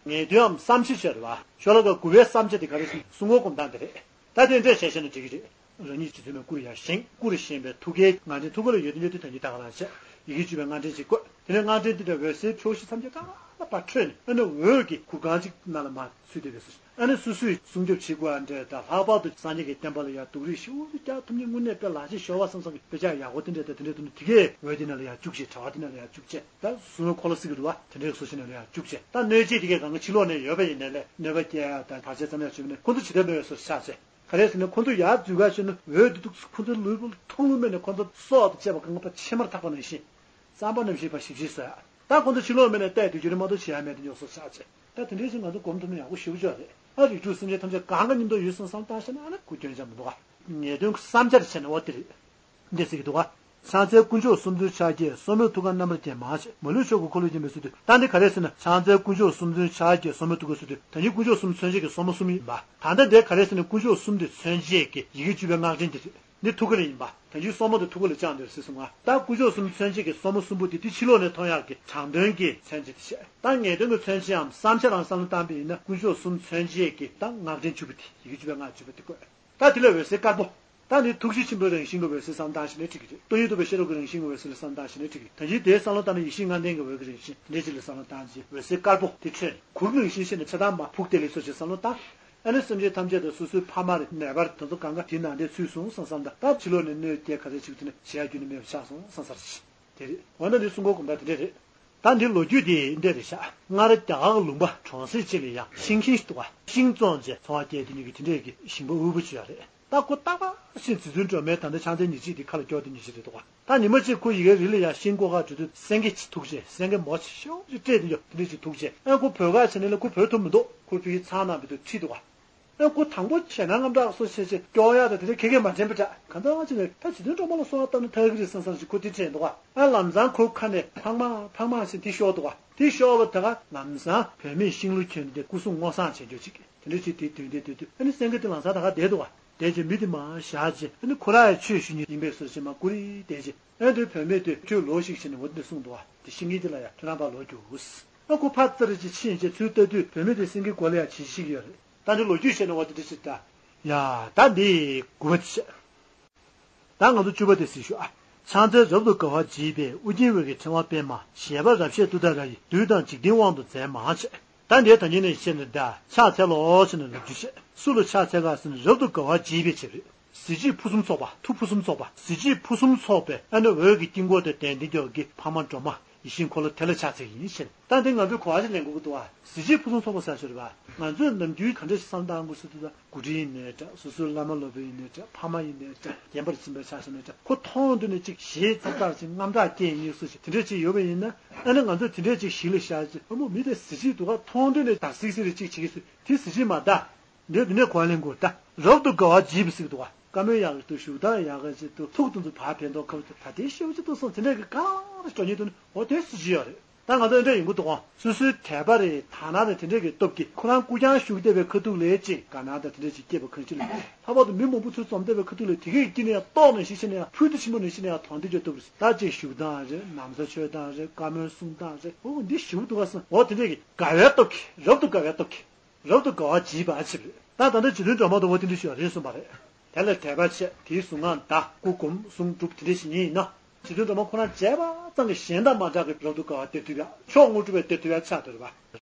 ངེས་དོན་འམ་བསམ་འཆར་བྱས་རེད་བ། ཤོ་ལོ་ཀ་དགུ་པའི་བསམ་འཆར་དེ་ག་རེ་ཟེར་ན། གསུང་ངོ་སྒོམ་སྟངས་དེ་རེད། ད་དེ་འདྲས་བྱས་བཤད་ན་འགྲིག་གི་རེད། རང་ཉིད་རྗེ་བཙུན་མའི་སྐུར་ཡར་བཞེངས། སྐུར་བཞེངས་པའི་ཐུགས་ཀའི་ངར་འདྲེན། ཐུགས་ཀ་ལ་ཡོད་དེ་ཡོད་དེ་ད་ཉིད་ད་ག་རང་བྱས། ཡི་གེ་བཅུ་པའི་སྔགས་ཕྲེང་གཅིག་བཀོད། དེ་ནས་སྔགས་ཕྲེང་དེ་འདྲ་འོད་ཟེར་ཕྱོགས་བཞི་མཚམས་བརྒྱད་གང་ལ་ཕར་འཕྲོས་ནས། ཨ་ནི་འོད་ཀྱི་གུར་ཁང་གཅིག་ནང་ལ་མར་ཚུད་བསྡད་པའི་སོ། ཨ་ནི་སོ་སོས་སྲུང་སྐྱོབ་བྱེད་དགོས་པ་འདྲ་དང་། ལྷག་པར་དུ་སངས་རྒྱས་ཀྱི་བསྟན་པ་ལ་ཡང་སྡུག་རུས་ཞེ་པོ་ཅིག་རྒྱག་ཐུབ་མཁན། དངོས་གནས་དཔེ་ལག་ཆས་ཤོར་བ་བསམ་བསམ་གྱི་དཔེ་ཆ་ཡག་པོ་དེ་འདྲ་དང་། དེ་འདྲ་དུ་ནི་དེ་གའི་འོད་དེ་ནང་ལ་ཡར་བཅུག་བྱས། དྲ་བ་དེ་ནང་ལ་ཡར་བཅུག་བྱས། ད་གཟུངས་འཁོར་ལོ་ཟེར་གྱི་འདུག་བ། དེ་འདྲའི་སོ་ཆེ་ནང་ལ་ཡར་བཅུག་བྱས། ད་གནོད་བྱེད་དེ་གའི་གང་ག་ཕྱི་ལོགས་ནས་ཡོད་པ་ཡིན་ནའི་ལས། གནོད་པ་སྐྱེལ་ཡ་དང་བར་ཆད་ཙམ་ཡང་བྱུང་ན་ཁོ་ཚོ་ཇི་ལྟར་གནོད་སོ་ཆགས་བྱས། ག་རེ་ཟེར་ན། ཁོ་ཚོ་ཡར་འཛུལ་ག་ཕྱིན་ན་འོད་དེ་འདུག་ཁོ་ཚོའི་ལུས་པོ་ལ་ཐུག་ལུགས་མེད་ནས། ཁོ་ཚོ་སྲོག་དང་བཅས་པ་གང་ག་ཕར་ཕྱེ་མར་འཐག་པ་ནང་བཞིན། རྩམ་པ་ནང་བཞིན་ཕར་ཞིབ་ཞིབ་བཟོ་ཡ། ད་ཁོ་ཚོ་ཕྱི་ལོགས་མེད་ནས་བལྟས་དུས་རྒྱུ་རེ་མ་གཏོགས་བྱེད་ཡ་མེད་དེ་ཉོག་སོ་ཆགས་བྱས། ད་དེ་འདྲའི་ཕྱིར་ང་ཚོ་སྒོམ་ཐུབ་ན་ཡག་པོ་ཞེ་པོ་ཅིག་རེད། ཨ། རིགས་དྲུག་སེམས་ཅན་ཐམས་ཅད་གང་ག་མཉམ་དུ་ཡོད་བསམ་བསམ་བཏང་ཤེས་ན། ཨ་ནི་ཁོ་སྐྱོན་ཆ་མི་འདུག་ག། ངེས་དོན་བསམ་འཆར་བྱས་ནས་འོ་དེ་རེད། འདི་ཟེར་གྱི་འདུག་ག། ཕྱག་འཚལ་དཀོན་མཆོག་གསུམ་མཚོན་ཕྱག་རྒྱའི། སོར་མོས་ཐུགས་ཀར་བསྣམས་པར་བགྱི་མ་བྱས། མ་ལུས་ཕྱོགས་ཀྱི་འཁོར་ལོས་བརྒྱན་པའི་ཚུལ་དུ། ད་འདི་ག་རེ་ཟེར་ན། ཕྱག་འཚལ་དཀོན་མཆོག་གསུམ་མཚོན་ཕྱག་རྒྱའི། སོར་མོས་ཐུགས་ཀར་ཚུལ་དུ། ད་ནི་དཀོན་མཆོག་གསུམ་མཚོན་བྱེད་ཀྱི་སོར་མོ་གསུམ་ཡིན་པ། ད་ལྟ་འདི་ག་རེ་ཟེར་ན། དཀོན་མཆོག་གསུམ་དེ་མཚོན་བྱེད་ཀྱི་ཡི་གེ་བཅུ་པའི་སྔགས་ཕྲེང་དེ་རེད། འདི་ཐུགས་ཀ་ལ་ཡིན་པ། ད་ཅི་སོར་མོ་དེ་ཐུགས་ཀ་ལ་བཅངས་འདུག་ཟེར་གསུངས་པ། ད་དཀོན་མཆོག་གསུམ་མཚོན་བྱེད་ཀྱི་སོར་མོ་གསུམ་པོ་དེ་དེ་ཕྱི་ལོགས་ནས་མཐོང་ཡག་གི་དྲང་དོན་གྱི་མཚོན་བྱེད་དེ་བྱས། ད་ངེས་དོན་གྱི་མཚོན་བྱེད་འམ་བསམ་འཆར་རང་བསམ་བློ་བཏང་པ་ཡིན་ན། དཀོན་མཆོག་གསུམ་མཚོན་བྱེད་ཀྱི་ད་སྔགས་ཕྲེང་བཅུ་པོ་དེ། ཡི་གེ་བཅུ་པའི་སྔགས་བཅུ་པོ་དེ་བཀོད། ད་དེ་ལ་འོད་ཟེར་དཀར་པོ། ད་ནི་ཐུགས་རྗེ་ཆེན་པོའི་རང་བཞིན་གྱི་འོད་ཟེར་བསམ་བློ་བཏང་ཤེས་ན་འགྲིག་གི་རེད། སྟོང་ཉིད་རྟོགས་པའི་ཤེས་རབ་ཀྱི་རང་བཞིན་གྱི་འོད་ཟེར་ལ་བསམ་བློ་བཏང་ཤེས་ན་འགྲིག་གི་རེད། ད་ཅི་དེའི་བསམ་བློ་བཏང་ན། ཡེ་ཤེས་ལྔ་ལྡན་གྱི་འོད་ཀྱི་རང་བཞིན་དེ་འདྲ་ཅིག་ལ་བསམ་བློ་བཏང་རྗེས། འོད་ཟེར་དཀར་པོ་དེ་འཕྲོས་ནས་གུར་ནང་བཞིན་བྱས་ནས་ཕྱི་ཐང་མར་ཕུག་བསྡད་ལེ་སོ་ཞེས་བསམ་བློ་བཏང་། ཨ་ནི་སེམས་ཅན་ཐམས་ཅད་དང་། སོ་སོའི་ཕ་མ་རེད། ནད་པ་རེད། དེ་ཚོ་གང་ག་དེའི་ནང་དེར་ཚུད་སོང་བསམ་བསམ་དང་། ད་ཕྱི་ལོགས་ནས་གནོད་སྐྱེལ་ག་ཚད་བྱེད་ཀྱི་འདུག་ན། བྱེད་ཡ་རྒྱུ་ནི་མེད་པ་ཆགས་སོང་བསམ་ས་རེད། དེ་རེད། འོ་ན་འདི་གསུང་སྒོམ་སྒོམ་སྟངས་དེ་འདྲ་རེད། ད་འདི་ལོ་རྒྱུས་དེ་འདི་འདྲ་རེད་ཤག། སྔར་རྒྱ་གར་ལུང་པ་གྲོང་གསེབ་ཅིག་ལ་ཡང་ཤིང་ཁྱིམ་ཞིག་འདུག་ག། ཤིང་བཙོང་བྱས་འཚོ་བ་སྐྱེལ་དེ་ཉིད་ཀྱི་དེ་འདྲས་ཀྱི་ཞིང་པ་དབུལ་པོ་ཅིག་ཡོད་རེད། ད་ཁོ་རྟག་པར་བཞིན་རྗེ་བཙུན་སྒྲོལ་མའི་ད་ལྟ་ཕྱག་འཚལ་ཉིན་གཅིག་དེ་ཁ་ལ་སྐྱོར་དེ་ཉིན་གཅིག་རེད་འདུག་ག། ད་ཉི་མ་གཅིག་ཁོ་ཡི་གེ་རི་ལ་ཡང་ཤིང་བརྐོ་གར་འགྲོ་དུས་སེང་གེ་ཅིག་ཐུག་བྱས། སེང་གེ་མོ་ཆེ་ཤོས་ཅིག་སྤྲད་དེ་ཡོད། དེ་འདྲས་ཅིག་ཐུག་བྱས། ཨ། ཁོ་བོད་ཁ་ཕྱིན་ནས་ལ་ཁོ་བོད་ཐུབ་མི་འདུག། ཁོ་བོད་ཡིག་ཚང་ནང་བོད་དུ་ཁྲིད་འདུག་ག། ཨ། ཁོ་དང་པོ་ཞེད་སྣང་དངངས་སྐྲག་སོ་ཆེ་ཆེ་སྐྱོ་ཡག་དང་དེ་འདྲ་ག་གེ་མ་དྲན་པ་འདྲ། གང་ལྟར་ཅི་ནས་ད་རྗེ་བཙུན་སྒྲོལ་མ་ལ་གསོལ་བ་བཏབ་ན་ཐར་གི་རེད་བསམ་བསམ་ཞིག་ཁོ་དེ་དྲན་འདུག་ག། ཨ། ལམ་སང་ཁོ་ཁ་ནས་ཕང་མ་ཕང་མ་ཞེས་དེ་ཤོར་འདུག་ག། དེ་ཤོར་བ་ད་ག་ལམ་སང་བུད་མེད་ཤིང་ལོ་གྱོན་ཏེ་སྐུ་གཟུགས་སྔོ་བསངས་བྱེད་རྒྱུ་ཅིག་དེ་འདྲ་ཅིག་དེ་དོན་དེ་དོན་དུ། ཨ་ནི་སེང་གེ་དེ་ལམ་སང་ད་ག་བསྡད་འདུག་ག། བསྡད་རྗེས་མི་དེ་མར་བཞག་རྗེས། ཨ་ནི་ཁོ་རང་ཡང་ཆོས་ཞུ་མཁན་ཡིན་པའི་བཟོ་བྱས་མར་སྒུར་རེ་བསྡད་རྗེས། ཨ། དེ་བུད་མེད་དེ་ཁྱོད་ལོག་ཤིག་བྱས་ནས་འོ་དེ་གསུངས་འདུག་ག། དེ་ཤིང་ཁྱིམ་དེ་ལ་ཡང་ཁྱོད་རང་ཕར་ལོག་རྒྱུགས། ཨ། ཁོ་ཕར་ཙི་རེ་ཅིག་ཕྱིན་རྗེས་ཚུར་ལྟ་དུས་བུད་མེད་དེ་སེང་གེ་མགོ་ལ་ཡང་བྱིལ་ཤིག་ཡོད་རེད། ད་འདི་ལོ་རྒྱུས་བཤད་ན་འོ་དེ་འདྲ་ཞིག་ད། ཡ། ད་འདི་དགུ་པ་དེ་བཤད། ད་ང་ཚོ་བཅུ་པ་དེ་གཟིགས་ཤོག་ཨ། ཕྱག་འཚལ་རབ་ཏུ་དགའ་བ་བརྗིད་པའི། ཨོ་རྒྱན་འོད་ཀྱི་ཕྲེང་བ་པདྨ། བཞད་པ་རབ་བཞད་ཏུཏྟཱ་ར་ཡིས། བདུད་དང་འཇིག་རྟེན་དབང་དུ་མཛད་མ་བྱས། ད་འདི་ད་ཉིན་ནས་བཤད་ནས་ད་ཕྱག་འཚལ་ལོ་ཟེར་ནས་ལབ་རྒྱུ་བཤད། སུ་ལ་ཕྱག་འཚལ་ག་ཟེར་ན། རབ་ཏུ་དགའ་བ་བརྗིད་པའི་ཕྱིར་རེད། གཟི་བརྗིད་ཕུན་སུམ་ཚོགས་པ། མཐུ་ཕུན་སུམ་ཚོགས་པ། གཟི་བརྗིད་ཕུན་སུམ་ཚོགས་པའི། ཨ་ནི་འོད་ཀྱི་དཀྱིལ་འཁོར་དུ་གདན་འདི་མགྱོགས་ཀྱི་འཕགས་མ་སྒྲོལ་མ་ཡིད་བཞིན་འཁོར་ལོ་དེ་ལ་ཕྱག་འཚལ་ཡིན་ཞེས། ད་འདི་ང་ཚོས་གོ་བ་ཞིག་ལེན་དགོས་ཀྱི་འདུག་བ། གཟི་བརྗིད་ཕུན་སུམ་ཚོགས་པ་ཟེར་ཞོར་བ། ང་ཚོས་ནམ་རྒྱུན་ག་འདྲ་ཞིག་བསམ་བཏང་དགོས་ཟེར་དུས། ད་འགོ་ཁྲིད་ཡིན་ནའི་འདྲ། སོ་སོའི་བླ་མ་སློབ་དཔོན་ཡིན་ནའི་འདྲ། ཕ་མ་ཡིན་ནའི་འདྲ། རྒན་པར་ཕྱིན་པའི་ཆ་བཞག་ནའི་འདྲ། ཁོ་མཐོང་དུས་ནས་ཅིག་ཞེ་ཙག་ཙག་ཅིག་དངངས་སྐྲག་སྐྱེ་ཡིན་སུ་ཞིག་དེ་འདྲ་ཅིག་ཡོད་པ་ཡིན་ན། ཨ་ནི་ང་ཚོས་དེ་འདྲ་ཅིག་གཞི་ལ་བཞག་ཅིག། ཨ་མོ་མི་དེ་གཟི་བརྗིད་འདུག་ག། མཐོང་དུས་ནས་དག་སིག་སིག་རེ་ཅིག་བྱེད་ཀྱི་སུ། དེ་གཟི་བརྗིད་མ་ད། འདི་འདི་ནས་གོ་བ་ལེན་དགོས་ད། རབ་ཏུ་དགའ་བ་བརྗིད་པའི་ཟེར་གྱི་འདུག་བ། བཀའ་མོལ་ཡག་གི་འདུག་བཞུགས་སྟངས་ཡག་གི་ཅིག་འདུག་ཐུགས་དེ་ཚོ་ཕར་ཕན་ཐོགས་ཁ་བ་ད་དེ་ཤེས་བྱ་འདུག་སོང་དེ་འདྲས་ཀྱི་ག་རེ་འགྲོ་ཉེན་འདུག་ནི་འོ་དེ་སྲིད་ཇི་ཡོད་རེད། ད་ང་ཚོ་འདྲ་ཡིན་གྱི་འདུག་གོ། སོ་སོའི་དད་པ་རེད་དག་སྣང་རེད་དེ་འདྲས་ཀྱི་སྟོབས་ཀྱིས་ཁོ་རང་སྐུ་རྐྱང་བཞུགས་བསྡད་པའི་ཁ་ཐུག་ལ་ཅིག་དགའ་སྣང་དང་དེ་འདྲས་ཅིག་སྐྱེས་པ་གང་ཅི་ལ། ལྷག་པར་དུ་མི་མང་པོ་ཚོས་འཛོམས་བསྡད་པའི་ཁ་ཐུག་ལ་དེ་གས་ཀྱི་ནས་ཡང་ལྟོགས་ནས་ཤི་ཤི་ནས་ཡང་ཕུལ་དུ་ཕྱིན་པ་ནས་ཤི་ནས་ཡང་དོན་དེ་ཅོ་ཐུབ་རེད། ད་ཅིག་བཞུགས་སྟངས་རེད། ན་བཟའ་མཆོད་སྟངས་རེད། བཀའ་མོལ་གསུང་སྟངས་རེད། འོ་འདི་ཞུ་འདུག་ག་སོང་འོ་དེ་འདྲས་ཀྱི་དགའ་བའི་སྟོབས་ཀྱིས་རབ་ཏུ་དགའ་བའི་སྟོབས་ཀྱིས། རབ་ཏུ་དགའ་བ་བགྱིས་པ་ཨ་ཆིབ་རེད། ད་ད་ལྟ་རྗེ་བཙུན་སྒྲོལ་མ་དང་བོ་དེ་འདྲ་ཞིག་རེད་གསུངས་པ་རེད། དེ་ལ་དད་པ་ཆེ་དེའི་གཟུངས་སྔགས་བཟླ་སྐུ་སྒོམ་གཟུངས་སྒྲུབ་དེ་འདྲ་ཞིག་ཡིན་ན། རྗེ་བཙུན་སྒྲོལ་མ་ཁོ་རང་བྱས་པ་ཙམ་གྱིས་གཞན་དང་མ་འདྲ་གི་རབ་ཏུ་དགའ་བ་སྟེར་ཐུབ་ཡ་མཆོག་དངོས་གྲུབ་པའི་སྟེར་ཐུབ་ཡ་ཆགས་འདུག་རེད་པ།